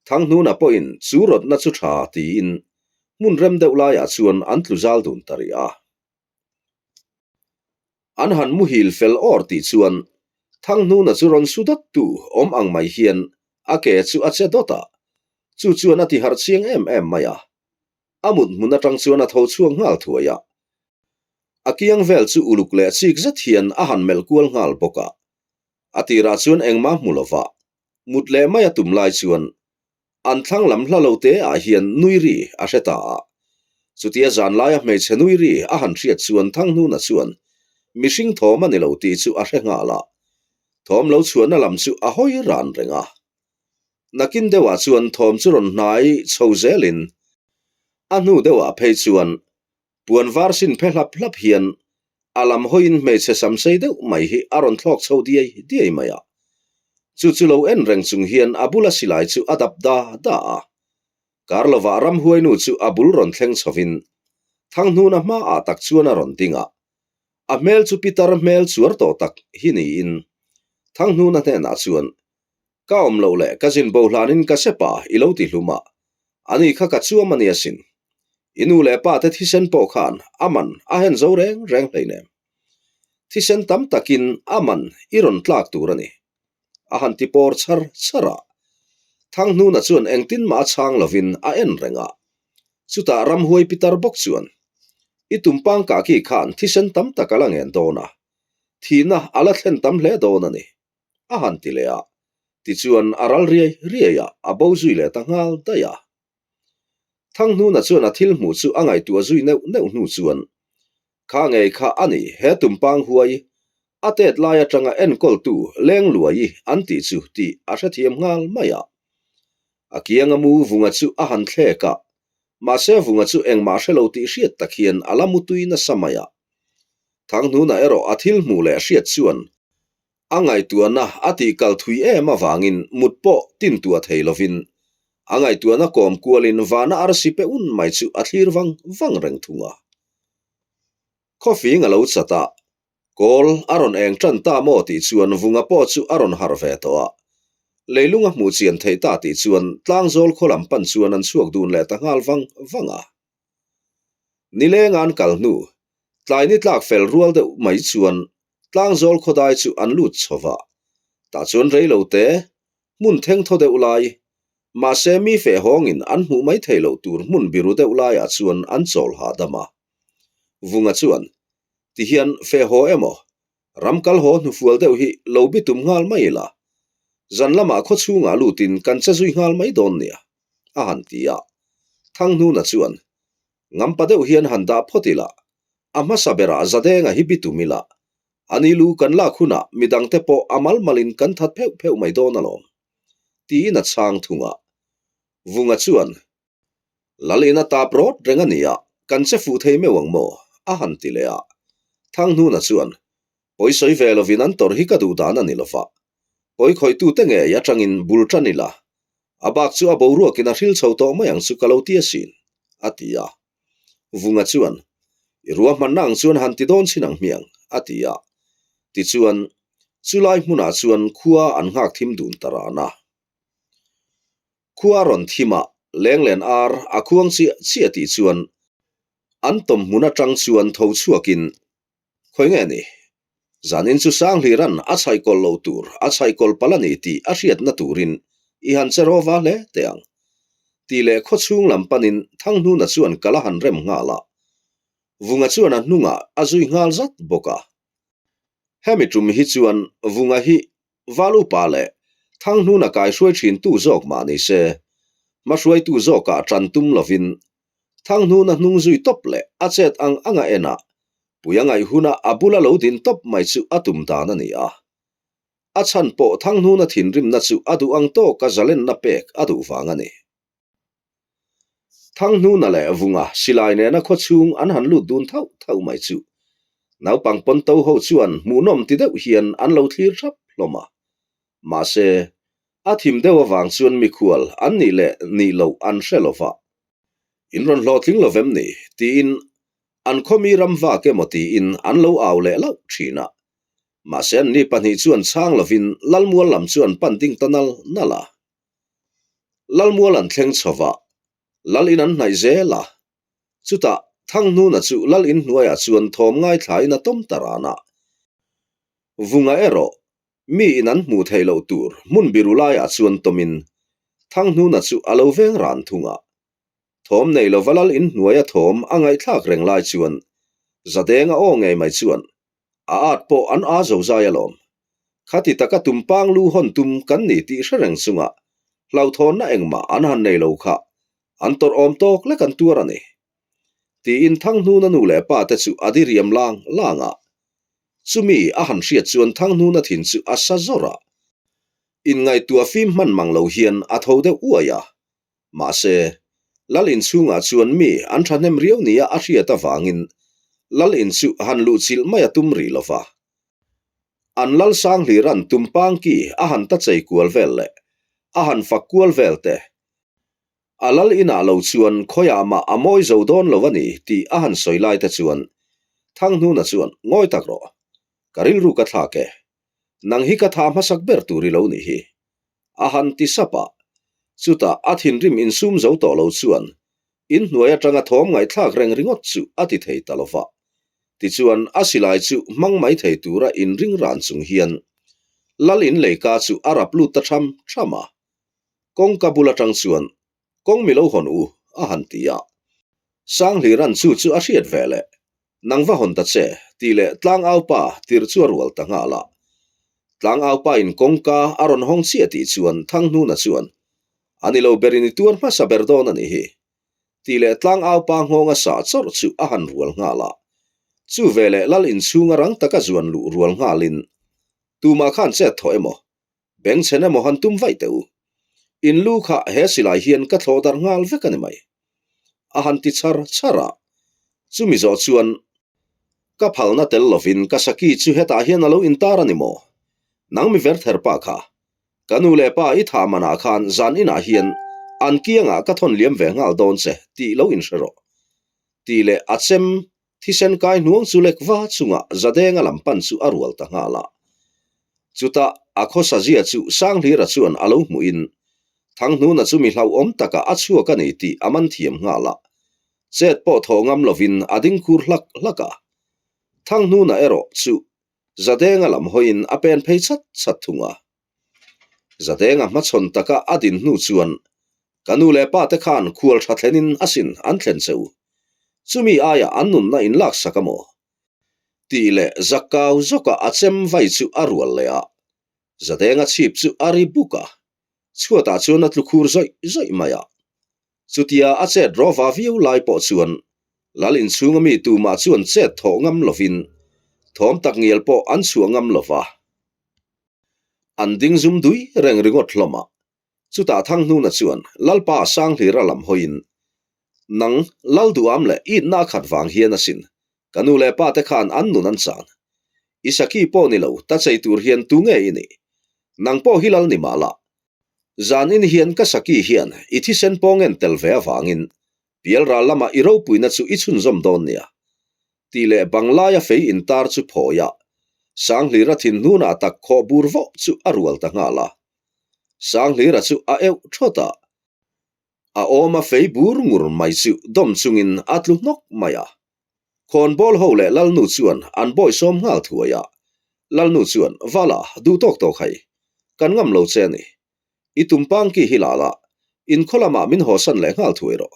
Thanghnuna pawhin chu rawtna chu tha tiin hmun rem deuh laiah chuan an tlu zal dun ta rih a. An han muhil fel awr tih chuan Thanghnuna chu rawn su dawt tu awm ang mai hian a ke chu a che dawt a, chu chuan a ti harh chiang em em mai a. A mut hmun atang chuan a tho chhuak nghal thuai a. A kiang vel chu uluk leh chik zet hian a han melh kual nghal bawk a. A tirah chuan engmah hmu lova mut leh mai a tum lai chuan An thlang lam hla lo te ah hian nui ri a hre ta a. Chutia zan laia hmeichhe nui ri a han hriat chuan Thanghnuna chuan mihring thawm a ni lo tih chu a hre nghal a. Thawm lo chhuahna lam chu a hawi ran reng a. Nakin deuhah chuan thawm chu rawn hnai chho zelin a hnu deuhah phei chuan Puan var sin phe hlap hlap hian a lam hawiin hmeichhe samsei deuh mai hi a rawn thlawk chho diai diai mai a. Chu chu lo en reng chung hian a bula silai chu a dap da da a. Kar lovah ramhuainu chu a bul rawn thleng chhovin Thanghnuna hmaah tak chuan a rawn ding a. A hmel chu pitar hmel chuar tawh tak hi niin Thanghnuna hnenah chuan Ka awm loh leh ka zin bo hlanin ka sepa i lo ti hlum a, ani kha ka chuam a ni asin. I nu leh pa te thisen pawh khan a man a hen zo reng reng hleinem. Thisen tam takin a man i rawn tlak tur a ni. A han ti pawr char char a. Thanghnuna chuan engtin mah a chhang lovin a en reng a. Chutah ramhuai pitar bawk chuan, I tumpang kah khi khan thisen tam tak a la ngen dawn a, thihna a la thlen tam hle dawn a ni. A han ti leh a, tichuan a ral riai riai a, a bo zui leh ta nghal daih a. Thanghnuna chuan a thil hmuh chu a ngaihtuah zui neuh neuh hnu chuan, Kha ngei kha a ni, he tumpang huai, a tet lai atanga enkawltu leng luai an tih chu tih a hrethiam nghal mai a. A kianga mu vunga chu a han thlek a, mahse vunga chu engmah hre lo tih hriat tak hian a la mutui nasa mai a. Thanghnuna erawh a thil hmuh leh hriat chuan A ngaihtuahna a tih kal thui em avangin mut pawh tintuah thei lovin a ngaihtuahna kawm kualin vana arsi pe un mai chu a thlir vang vang reng thung a. Khawfing a lo chat a, kawl a rawn eng tan ta maw tih chuan Vunga pawh chu a rawn harh ve tawh a. Leilung a hmuh chian theih ta tih chuan Tlangzawl khaw lam pan chuan an chhuak dun leh ta nghal vang vang a. Nileng an kal hnu, tlai ni tlak fel rual deuh mai chuan Tlangzawl khawdai chu an lut chho va. Tah chuan rei lo te, hmun theng thaw deuh lai, mahse mi feh hawngin an hmuh mai thei loh tur hmun biru deuh laiah chuan an chawl hahdam a. Vunga chuan, Tihian feh haw emaw, ram kal haw hnufual deuh hi lo bitum nghal mai ila, zan lamah khaw chhungah lutin kan che zui nghal mai dawn nia, a han ti a. Thanghnuna chuan, Ngampa deuh hian han dah phawt ila, a hmasa berah Zadenga hi bitum ila, a ni lu kan lak hunah midangte pawh a mal malin kan that pheuh pheuh mai dawn alawm, tiin a chhang thung a. Vunga chuan, Lal ina tap rawt reng a nia, kan che fuh thei meuh ang maw? a han ti leh a. Thanghnuna chuan, Pawi sawi ve lovin an tawrh hi ka duh dan a ni lova, pawi khawihtute ngei atangin bul tan ila, a bak chu a boruakin a hril chho tawh mai ang chu ka lo ti asin, a ti a. Vunga chuan, I ruahmanna ang chuan han ti dawn chin ang hmiang, a ti a. Tichuan, chulai hmunah chuan khua an nghak thim dun ta ran a. Khua rawn thim a, lenglen ar a khuang chiah chiah tih chuan an tawm hmun atang chuan tho chhuakin Khawi nge ni? Zanin chu Sanghliran a chhaihkawlh loh tur a chhaihkawlh palh a ni tih a hriatna turin i han che rawva hle teh ang. Tih leh khaw chhung lam panin Thanghnuna chuan kal a han rem nghal a. Vunga chuan a hnungah a zui nghal zat bawk a. Hemi tum hi chuan Vunga hi Val upa leh Thanghnuna kaihruai thintu zawk mah ni se, hmahruaitu zawkah tan tum lovin. Thanghnuna hnung zui tawp leh a chet ang anga en a, pui a ngaih huna a bula lo din tawp mai chu a tum dan a ni a. A chhan pawh Thanghnuna thinrimna chu a duh ang tawka zalenna pek a duh vang a ni. Thanghnuna leh Vunga silai nena khaw chhung an han lut dun thauh thauh mai chu naupang pawnto ho chuan hmuhnawm ti deuh hian an lo thlir thap hlawm a. Mahse, a thim deuh avang chuan mikhual an nih leh nih loh an hre lo va. In rawn hlawhtling lo vem ni? tiin an khawmi ram vak emaw tiin an lo au leh lauh thin a. Mahse anni pahnih chuan chhang lovin Lalmual lam chuan pan ding ta nal nal a. Lalmual an thleng chho va, Lal in an hnaih zel a. Chutah Thanghnuna chu Lal in hnuaiah chuan thawm ngaithlain a tawm ta ran a. Vunga erawh mi in an hmuh theih loh tur hmun biru laiah chuan tawmin Thanghnuna chu a lo veng ran thung a. Thawm nei lova Lal in hnuaia thawm a ngaihthlak reng lai chuan Zadenga aw ngei mai chuan A at pawh an a zo zai alawm. Khati taka tumpang lu hawn tum kan ni tih hre reng chunga hlauhthawnna engmah an han nei lo kha an tawrh awm tawk lek an tuar a ni. Tiin Thanghnuna nu leh pa te chu a diriam lang lang a. Chumi a han hriat chuan Thanghnuna thin chu a sa zawr a. Inngaihtuah fim hman mang lo hian a tho deuh uai a. Mahse, Lal in chhungah chuan mi an thahnem riau nia a hriat avangin Lal in chu han luhchilh mai a tum rih lo va. An Lal Sanghliran tumpang ki a han ta chei kual vel leh a han fak kual vel te, a Lal inah lo chuan khawiah mah a mawi zo dawn lo a ni tih a han sawi lai te chuan Thanghnuna chuan ngawi tak rawh, ka rilru ka thlak e. Nang hi ka tha hmasak ber tur i lo nih hi. A han ti sap a. Chutah a thinrim insum zo tawh lo chuan inhnuai atanga thawm ngaihthlak reng ringawt chu a ti thei ta lo va. Tichuan a silai chu hmang mai thei tura inring ran chung hian Lal in leika chu a rap lut ta tham tham a. Kawngka bul atang chuan Kawng mi lo hawn u, a han ti a. Sanghliran chu chu a hriat ve leh, Nang va hawn ta che, tih leh Tlangaupa tir chu a rual ta nghal a. Tlangaupa in kawngka a rawn hawng chiah tih chuan Thanghnuna chuan, A ni lo berin i tuar hmasa ber dawn a nih hi, tih leh Tlangaupa nghawnga sah chawrh chu a han rual nghal a. Chu veleh Lal inchhunga rang taka zuan luh rual nghalin, Tumah khan chet thawh emaw? Bengchhen emaw han tum vaih teh u. In lu kha he silai hian ka thlawh darh nghal vek a ni mai. A han ti char char a. Chumi zawh chuan ka phalna tel lovin ka saki chu hetah hian a lo intar a ni maw? Nang mi verther pa kha, ka nu leh pa i thah manah khan zan inah hian an kiangah ka thawn liam ve nghal dawn che tih lo inhre rawh. Tih leh a chem Thisen kai hnuang chu lek va chungah Zadenga lam pan chu a rual ta nghal a. Chutah a khawsa zia chu Sanghlira chuan a lo hmuhin Thanghnuna chu mi hlauhawm takah a chhuak a ni tih a man thiam nghal a. Chet pawh thawh ngam lovin a ding khur hlak hlak a. Thanghnuna erawh chu Zadenga lam hawiin a pen phei chat chat thung a. Zadenga hmachhawn taka a din hnu chuan ka nu leh pa te khan khual tha thlenin a sin an thlen che u. Chumi aiah an nunna in laksak a maw? Tih leh Zakkau zawkah a chem vai chu a rual leh a. Zadenga chhip chu a ri buk a, chhuatah chuan a tlu khur zawih zawih mai a. Chutia a chet rawva viau lai pawh chuan Lal inchhunga mi tumah chuan chet thawh ngam lovin thawm tak ngial pawh an chhuah ngam lova. An ding zum dui reng ringawt hlawm a. Chutah Thanghnuna chuan Lalpa Sanghlira lam hawiin, Nang, Lal duham leh itna a khat vang hian asin, ka nu leh pa te khan an nun an chan. I saki pawh ni lo, ta chei tur hian tu nge i nih? Nang pawh hi Lal ni mah la. Zan in hian ka saki hian i thisen pawng en tel ve avangin Pialral lamah i ropuina chu i chhunzawm dawn nia. Tih leh banglaia fei intar chu phawi a, Sanghlira thinhnunah tak khawh bur vawh chu a rual ta nghal a. Sanghlira chu a euh thawt a, a awma fei bur ngur mai chu dawm chungin a tlu hnawk mai a. Khawnbawl ho leh Lalnu chuan an bawisawm nghal thuai a, Lalnu chuan, Vala, duh tawk tawk hei, kan ngam lo che a ni. I tumpang ki hi la la, in khaw lamah min hawsan leh nghal thuai rawh.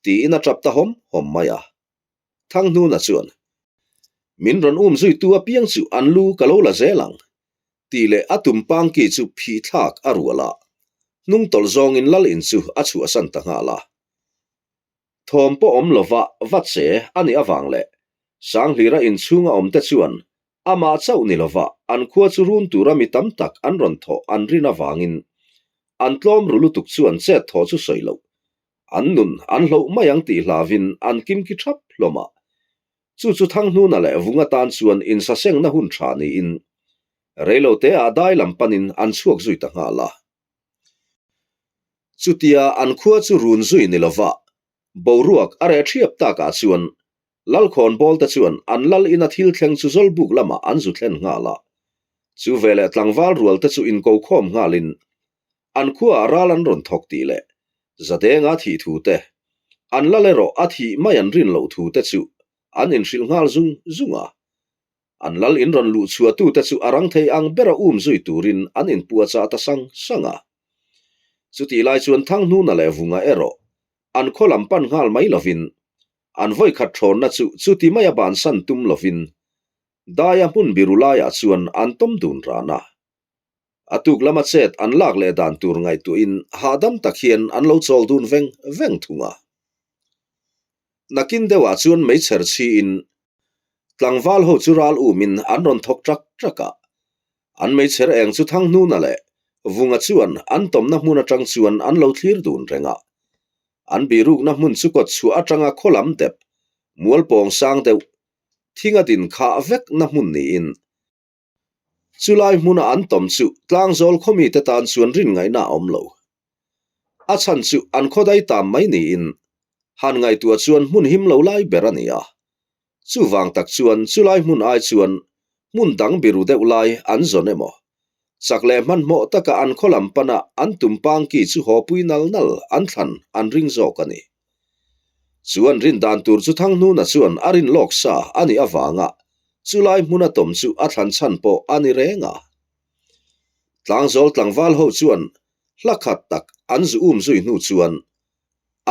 Tiin a tap ta hawm hawm mai a. Thanghnuna chuan, Min rawn um zuitu apiang chu an lu ka lo la zel ang, tih leh a tumpang ki chu phih thlak a rual a, hnung tawlh zawngin lal in chu a chhuahsan ta nghal a. Thawm pawh awm lova va che a nih avang leh Sanghlira inchhunga awmte chuan amah chauh ni lova an khua chu run tura mi tam tak an rawn thawh an rin avangin an tlawm ru lutuk chuan chet thawh chu sawi loh an nun an hloh mai ang tih hlavin an kimki thap hlawm a. Chu chu Thanghnuna leh Vunga tan chuan insasengna hun tha niin reiloteah dai lam panin an chhuak zui ta nghal a. Chutia an khua chu run zui ni lova boruak a reh thiap takah chuan Lalkhawnbawl te chuan an lal ina thil thleng chu Zawlbuk lamah an zu thlen nghal a. Chu veleh tlangval rual te chu inko khawm nghalin an khuaah ral an rawn thawk tih leh Zadenga thih thu te, an lal erawh a thih mai an rin loh thu te chu an inhrilh nghal zung zung a. An lal in rawn luh chhuahtute chu a rang thei ang bera um zui turin an inpuahchah ta sang sang a. Chutih lai chuan Thanghnuna leh Vunga erawh an khaw lam pan nghal mai lovin an vawikhat thawnna chu chuti maia bansan tum lovin daia hmun biru laiah chuan an tawm dun ran a. A tuk lama chet an lak leh dan tur ngaihtuahin hahdam tak hian an lo chawl dun veng veng thung a. Nakin deuhah chuan meichher chhiin tlangval ho chu ral umin an rawn thawk ṭak ṭak a. An meichher eng chu Thanghnuna leh Vunga chuan an tawmna hmun aṭang chuan an lo thlir dun reng a. An birukna hmun chu kawt chhuah aṭanga khaw lam dep, mualpawng sang deuh, thinga din khah vekna hmun niin Chulai hmuna an tawm chu tlangzawl khawmite tan chuan rin ngaihna a awm lo. A chhan chu an khawdai tam mai niin han ngaihtuah chuan hmun him lo lai ber a ni a. Chuvang tak chuan chulai hmun ai chuan hmun dang biru deuh lai an zawn emaw, chak leh hmanhmawh taka an khaw lam pana an tumpang ki chu hawpui nal nal an thlan an ring zawk a ni. Chu an rin dan tur chu Thanghnuna chuan a rin lawk sa a nih avanga chulai hmuna tawm chu a thlan chhan pawh a ni reng a. Tlangzawl tlangval ho chuan hla khat tak an zu um zui hnu chuan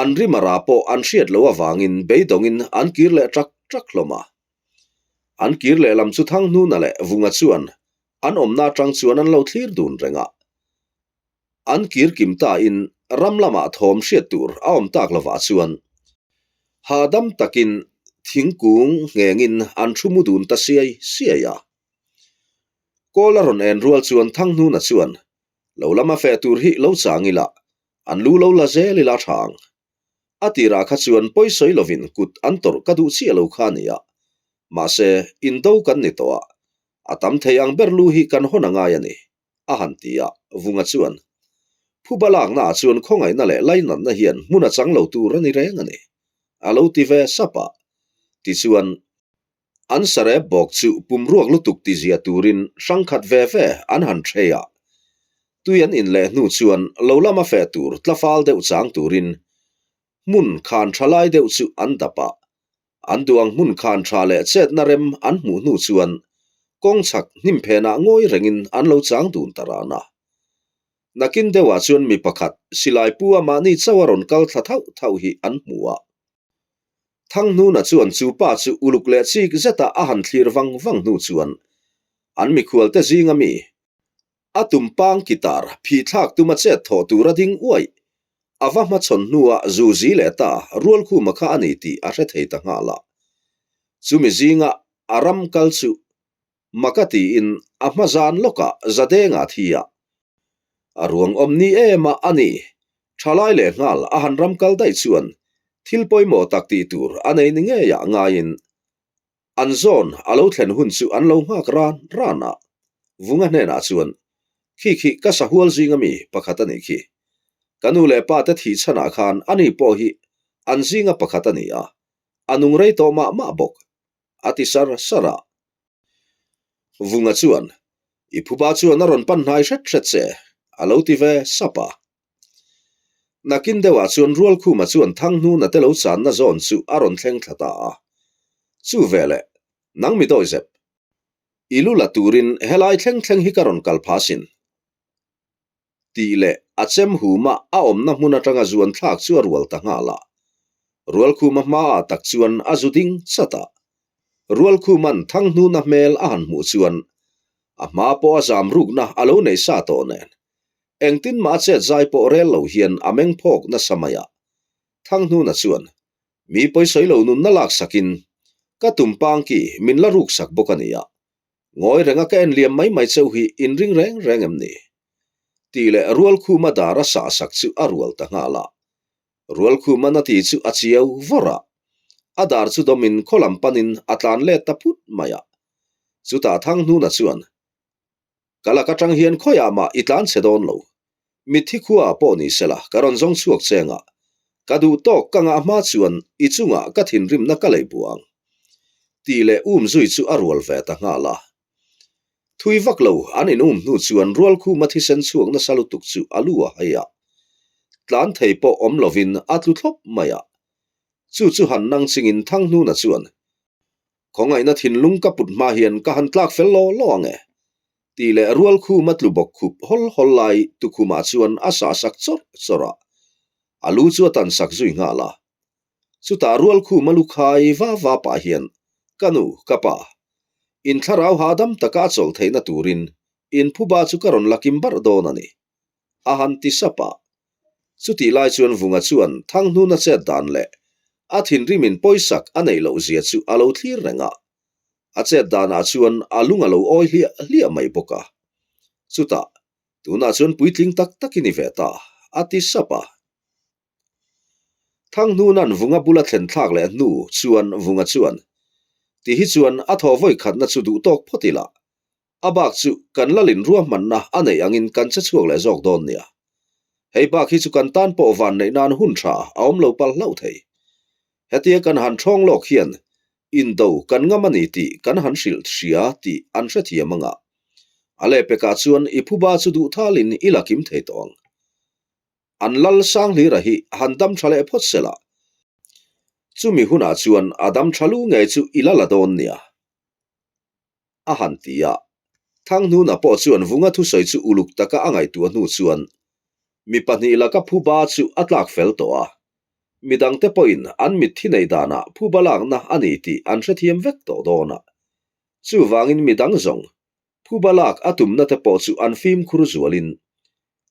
an rim a ra pawh an hriat loh avangin beidawngin an kir leh ṭak ṭak hlawm a. An kir leh lam chu Thanghnuna leh Vunga chuan an awmna aṭang chuan an lo thlir dun reng a. An kir kim ta in ram lamah thawm hriat tur a awm tak lovah chuan hahdam takin thingkung nghengin an thu mu dun ta siai siai a. Kawl a rawn en rual chuan Thanghnuna chuan lo lama feh tur hi lo chang ila, an lu lo la zel ila tha ang. A tirah kha chuan pawisawi lovin kut an tawrh ka duh chiah lo kha a ni a, mahse indo kan ni tawh a, a tam thei ang ber lu hi kan hawn a ngai a ni. a han ti a, Vunga chuan, Phuba laknaah chuan khawngaihna leh lainatna hian hmun a chang lo tur a ni reng a ni, a lo ti ve sap a. Tichuan, an sarep bawk chu pumruak lutuk ti zia turin hrang khat ve ve an han hrei a. Tui an in leh hnu chuan lo lama feh tur tlafal deuh chang turin hmun khan tha lai deuh chu an dap a, An duh ang hmun khan tha leh chetna rem an hmuh hnu chuan kawng chhak hnim phenah ngawi rengin an lo chang dun ta ran a. Nakin deuhah chuan mi pakhat silai pu a mahni chauh a rawn kal thla thauh thauh hi an hmu a. Thanghnuna chuan chu pa chu uluk leh chik zeta a han thlir vang vang hnu chuan an mikhualte zinga mi A tumpang guitar phih thlak tuma chet thawh tur a ding uaih. A va hmachhawn hnuah zu zi leh ta Rualkhuma kha a ni tih a hre thei ta nghal a. Chumi zinga a ram kal chu mak a tiin a hma zan lawkah Zadenga thi a. A ruang awm ni em a a ni. Thalai leh nghal a han ram kal daih chuan thil pawimawh tak tih tur a nei ni ngeiah ngaiin An zawn a lo thlen hun chu an lo nghak ran ran a, Vunga hnenah chuan, Khi khi ka sahual zinga mi pakhat a nih khi. Ka nu leh pa te thih chhanah khan ani pawh hi an zinga pakhat a ni a, a nung rei tawh mah mah bawk, a ti sar sar a. Vunga chuan, I phuba chuan a rawn pan hnai hret hret che, a lo ti ve sap a. Nakin deuhah chuan Rualkhuma chuan Thanghnuna te lo channa zawn chu a rawn thleng thla ta a. Chu veleh, nang mi dawi zep. I lu la turin helai thleng thleng hi ka rawn kal pha sin. Tih leh a chem huma a awmna hmun atanga zuan thlak chu a rual ta nghal a. Rualkhuma hmaah tak chuan a zu ding chat a. Rualkhuma'n Thanghnuna hmel a han hmuh chuan a hma pawh a zam rukna a lo nei sa tawh nen Engtin mah a chet zai pawh rel lo hian a meng phawk nasa mai a. Thanghnuna chuan. Mi pawisawi lo nunna laksakin ka tumpang ki min la ruksak bawk a nia. Ngawi renga ka en liam mai mai cheu hi in ring reng reng em ni? Tih leh Rualkhuma dar a sahsak chu a rual ta nghal a. Rualkhuma na ti chu a chiau vawr a. A dar chu dawmin khaw lam panin a tlan let ta phut mai a. Chutah Thanghnuna chuan, Ka lak atang hian khawiah mah i tlan chhe dawn lo. Mitthi khuaah pawh ni sela ka rawn zawng chhuak cheng a, ka duh tawk ka ngah hma chuan i chungah ka thinrimna ka lei buang. Tih leh um zui chu a rual ve ta nghal a. Thui vak lo an in um hnu chuan Rualkhuma thisen chhuak nasa lutuk chu a lu a hei a. Tlan thei pawh awm lovin a tlu thlawp mai a. Chu chu han nang chingin Thanghnuna chuan Khawngaihna thinlung ka put hma hian ka han tlak fel law law ang e, tih leh Rualkhuma tlu bawk khup hawl hawl lai tukhumah chuan a sah sak chawrh chawrh a, a lu chu a tan sak zui nghal a. Chutah Rualkhuma lu khai va va pah hian, Ka nu, ka pa, in thlarau hahdam taka a chawlh theihna turin in phuba chu ka rawn la kim barh dawn a ni, a han ti sap a. Chutih lai chuan Vunga chuan Thanghnuna chet dan leh a thinrimin pawisak a neih loh zia chu a lo thlir reng a. A chet danah chuan a lung a lo awi hliah hliah mai bawk a. Chutah, tunah chuan puitling tak tak i ni ve ta, a ti sap a. Thanghnuna'n Vunga bula thlen thlak leh hnu chuan Vunga chuan, Ti hi chuan a thaw vawi khatna chu duh tawk phawt ila, A bak chu kan lalin ruahmanna a neih angin kan che chhuak leh zawk dawn nia. Hei bak hi chu kan tan pawh van neih nan hun tha a awm lo pal hlauh thei. Hetia kan han thawng lawk hian indo kan ngam a ni tih kan han hrilh hria tih an hrethiam anga. A lehpekah chuan i phuba chu duh thalin i la kim thei tawh ang. An lal Sanghlira hi han dam tha leh phawt sela. Chumi hunah chuan a dam tha lu ngei chu i la la dawn nia. A han ti a. Thanghnuna pawh chuan Vunga thusawi chu uluk taka a ngaihtuah hnu chuan mi pahnih laka phuba chu a tlak fel tawh a. Midangte pawhin an mitthi nei danah phuba lakna a ni tih an hrethiam vek tawh dawn a. Chuvangin midang zawng phuba lak a tumna te pawh chu an fimkhur zualin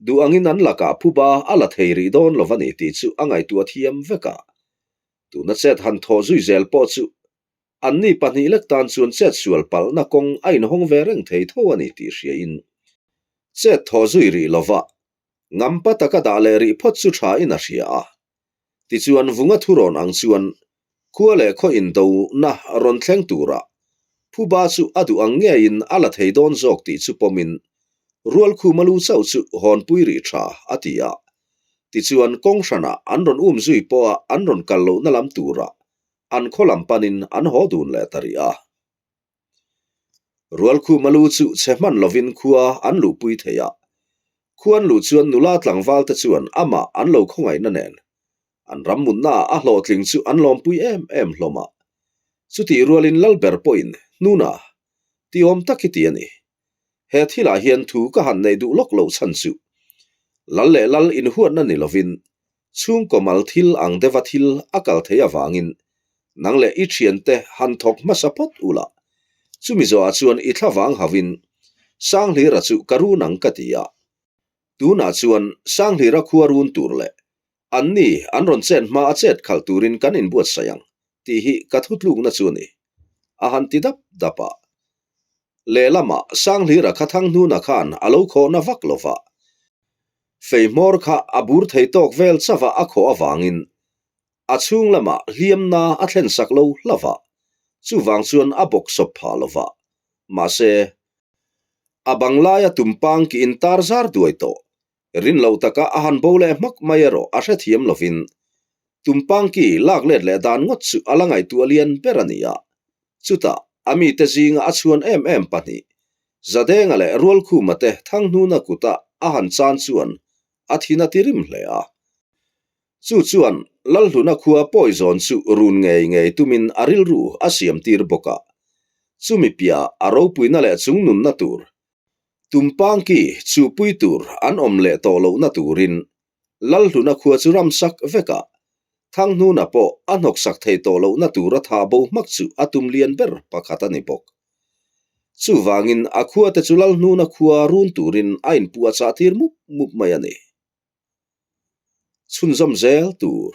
duh angin an lakah phuba a la thei rih dawn lo va ni tih chu a ngaihtuah thiam vek a. Tuna chet han thawh zui zel pawh chu Anni pahnih lek tan chuan chet sual palhna kawng a inhawng ve reng thei tho a ni tih hriain chet thaw zui rih lova ngampa taka dah leh rih phawt chu thain a hria a. Tichuan Vunga thurawn ang chuan khua leh khaw indona rawn thleng tura phuba chu a duh ang ngeiin a la thei dawn zawk tih chu pawmin Rualkhuma lu chauh chu hawnpui rih tha a ti a. Tichuan kawng hranah an rawn um zui pawha an rawn kal lohna lam turah an khaw lam panin an haw dun leh ta rih a. Rualkhuma lu chu chhe hman lovin khua an luhpui thei a. Khua an luh chuan nula tlangval te chuan amah an lo khawngaihna nen an ram mutnaah a hlawhtling chu an lawmpui em em hlawm a. Chutih rualin Lalber pawhin Hnuna ti awm tak hi ti a ni. He thilah hian thu ka han neih duh lawk loh chhan chu Lal leh Lal inhuatna ni lovin chhungkaw mal thil ang deuha thil a kal thei avangin nang leh i thiante han thawk hmasa phawt ula, chumi zawhah chuan i thlavang hauhin Sanghlira chu ka run ang ka ti a. Tunah chuan Sanghlira khua run tur leh anni an rawn chet hma a chet khalh turin kan inbuatsaih ang tih hi ka thutlukna chu a ni, a han ti dap dap a. Lehlamah Sanghlira kha Thanghnuna khan a lo khawhna vak lo va, fei hmawr kha a bur thei tawk vel chauh a a khawh avangin a chhung lamah hliamna a thlen sak lo hlauh a, chuvang chuan a bawk sawp phah lo va. Mahse, a bang laia tumpang ki intar zar duai tawh Rin loh taka a han bo leh hmak mai erawh a hrethiam lovin Tumpangki lak let leh dan ngawt chu a la ngaihtuah lian ber a ni a. Chutah a mite zinga a chhuan em em pahnih, Zadenga leh Rualkhuma te Thanghnuna kuta a han chan chuan a thin a ti rim hle a. Chu chuan Lalhluna khua pawi zawn chu run ngei ngei tumin a rilru a siam tir bawk a. Chumi piah a ropuina leh chungnunna tur Tumpangki chuhpui tur an awm leh tawh lohna turin Lalhluna khua chu ramsak vek a, Thanghnuna pawh a hnawksak thei tawh lohna tura thah bo hmak chu a tum lian ber pakhat a ni bawk. Chuvangin a khuate chu Lalhnuna khua run turin a inpuahchah tir mup mup mai a ni. Chhunzawm zel tur.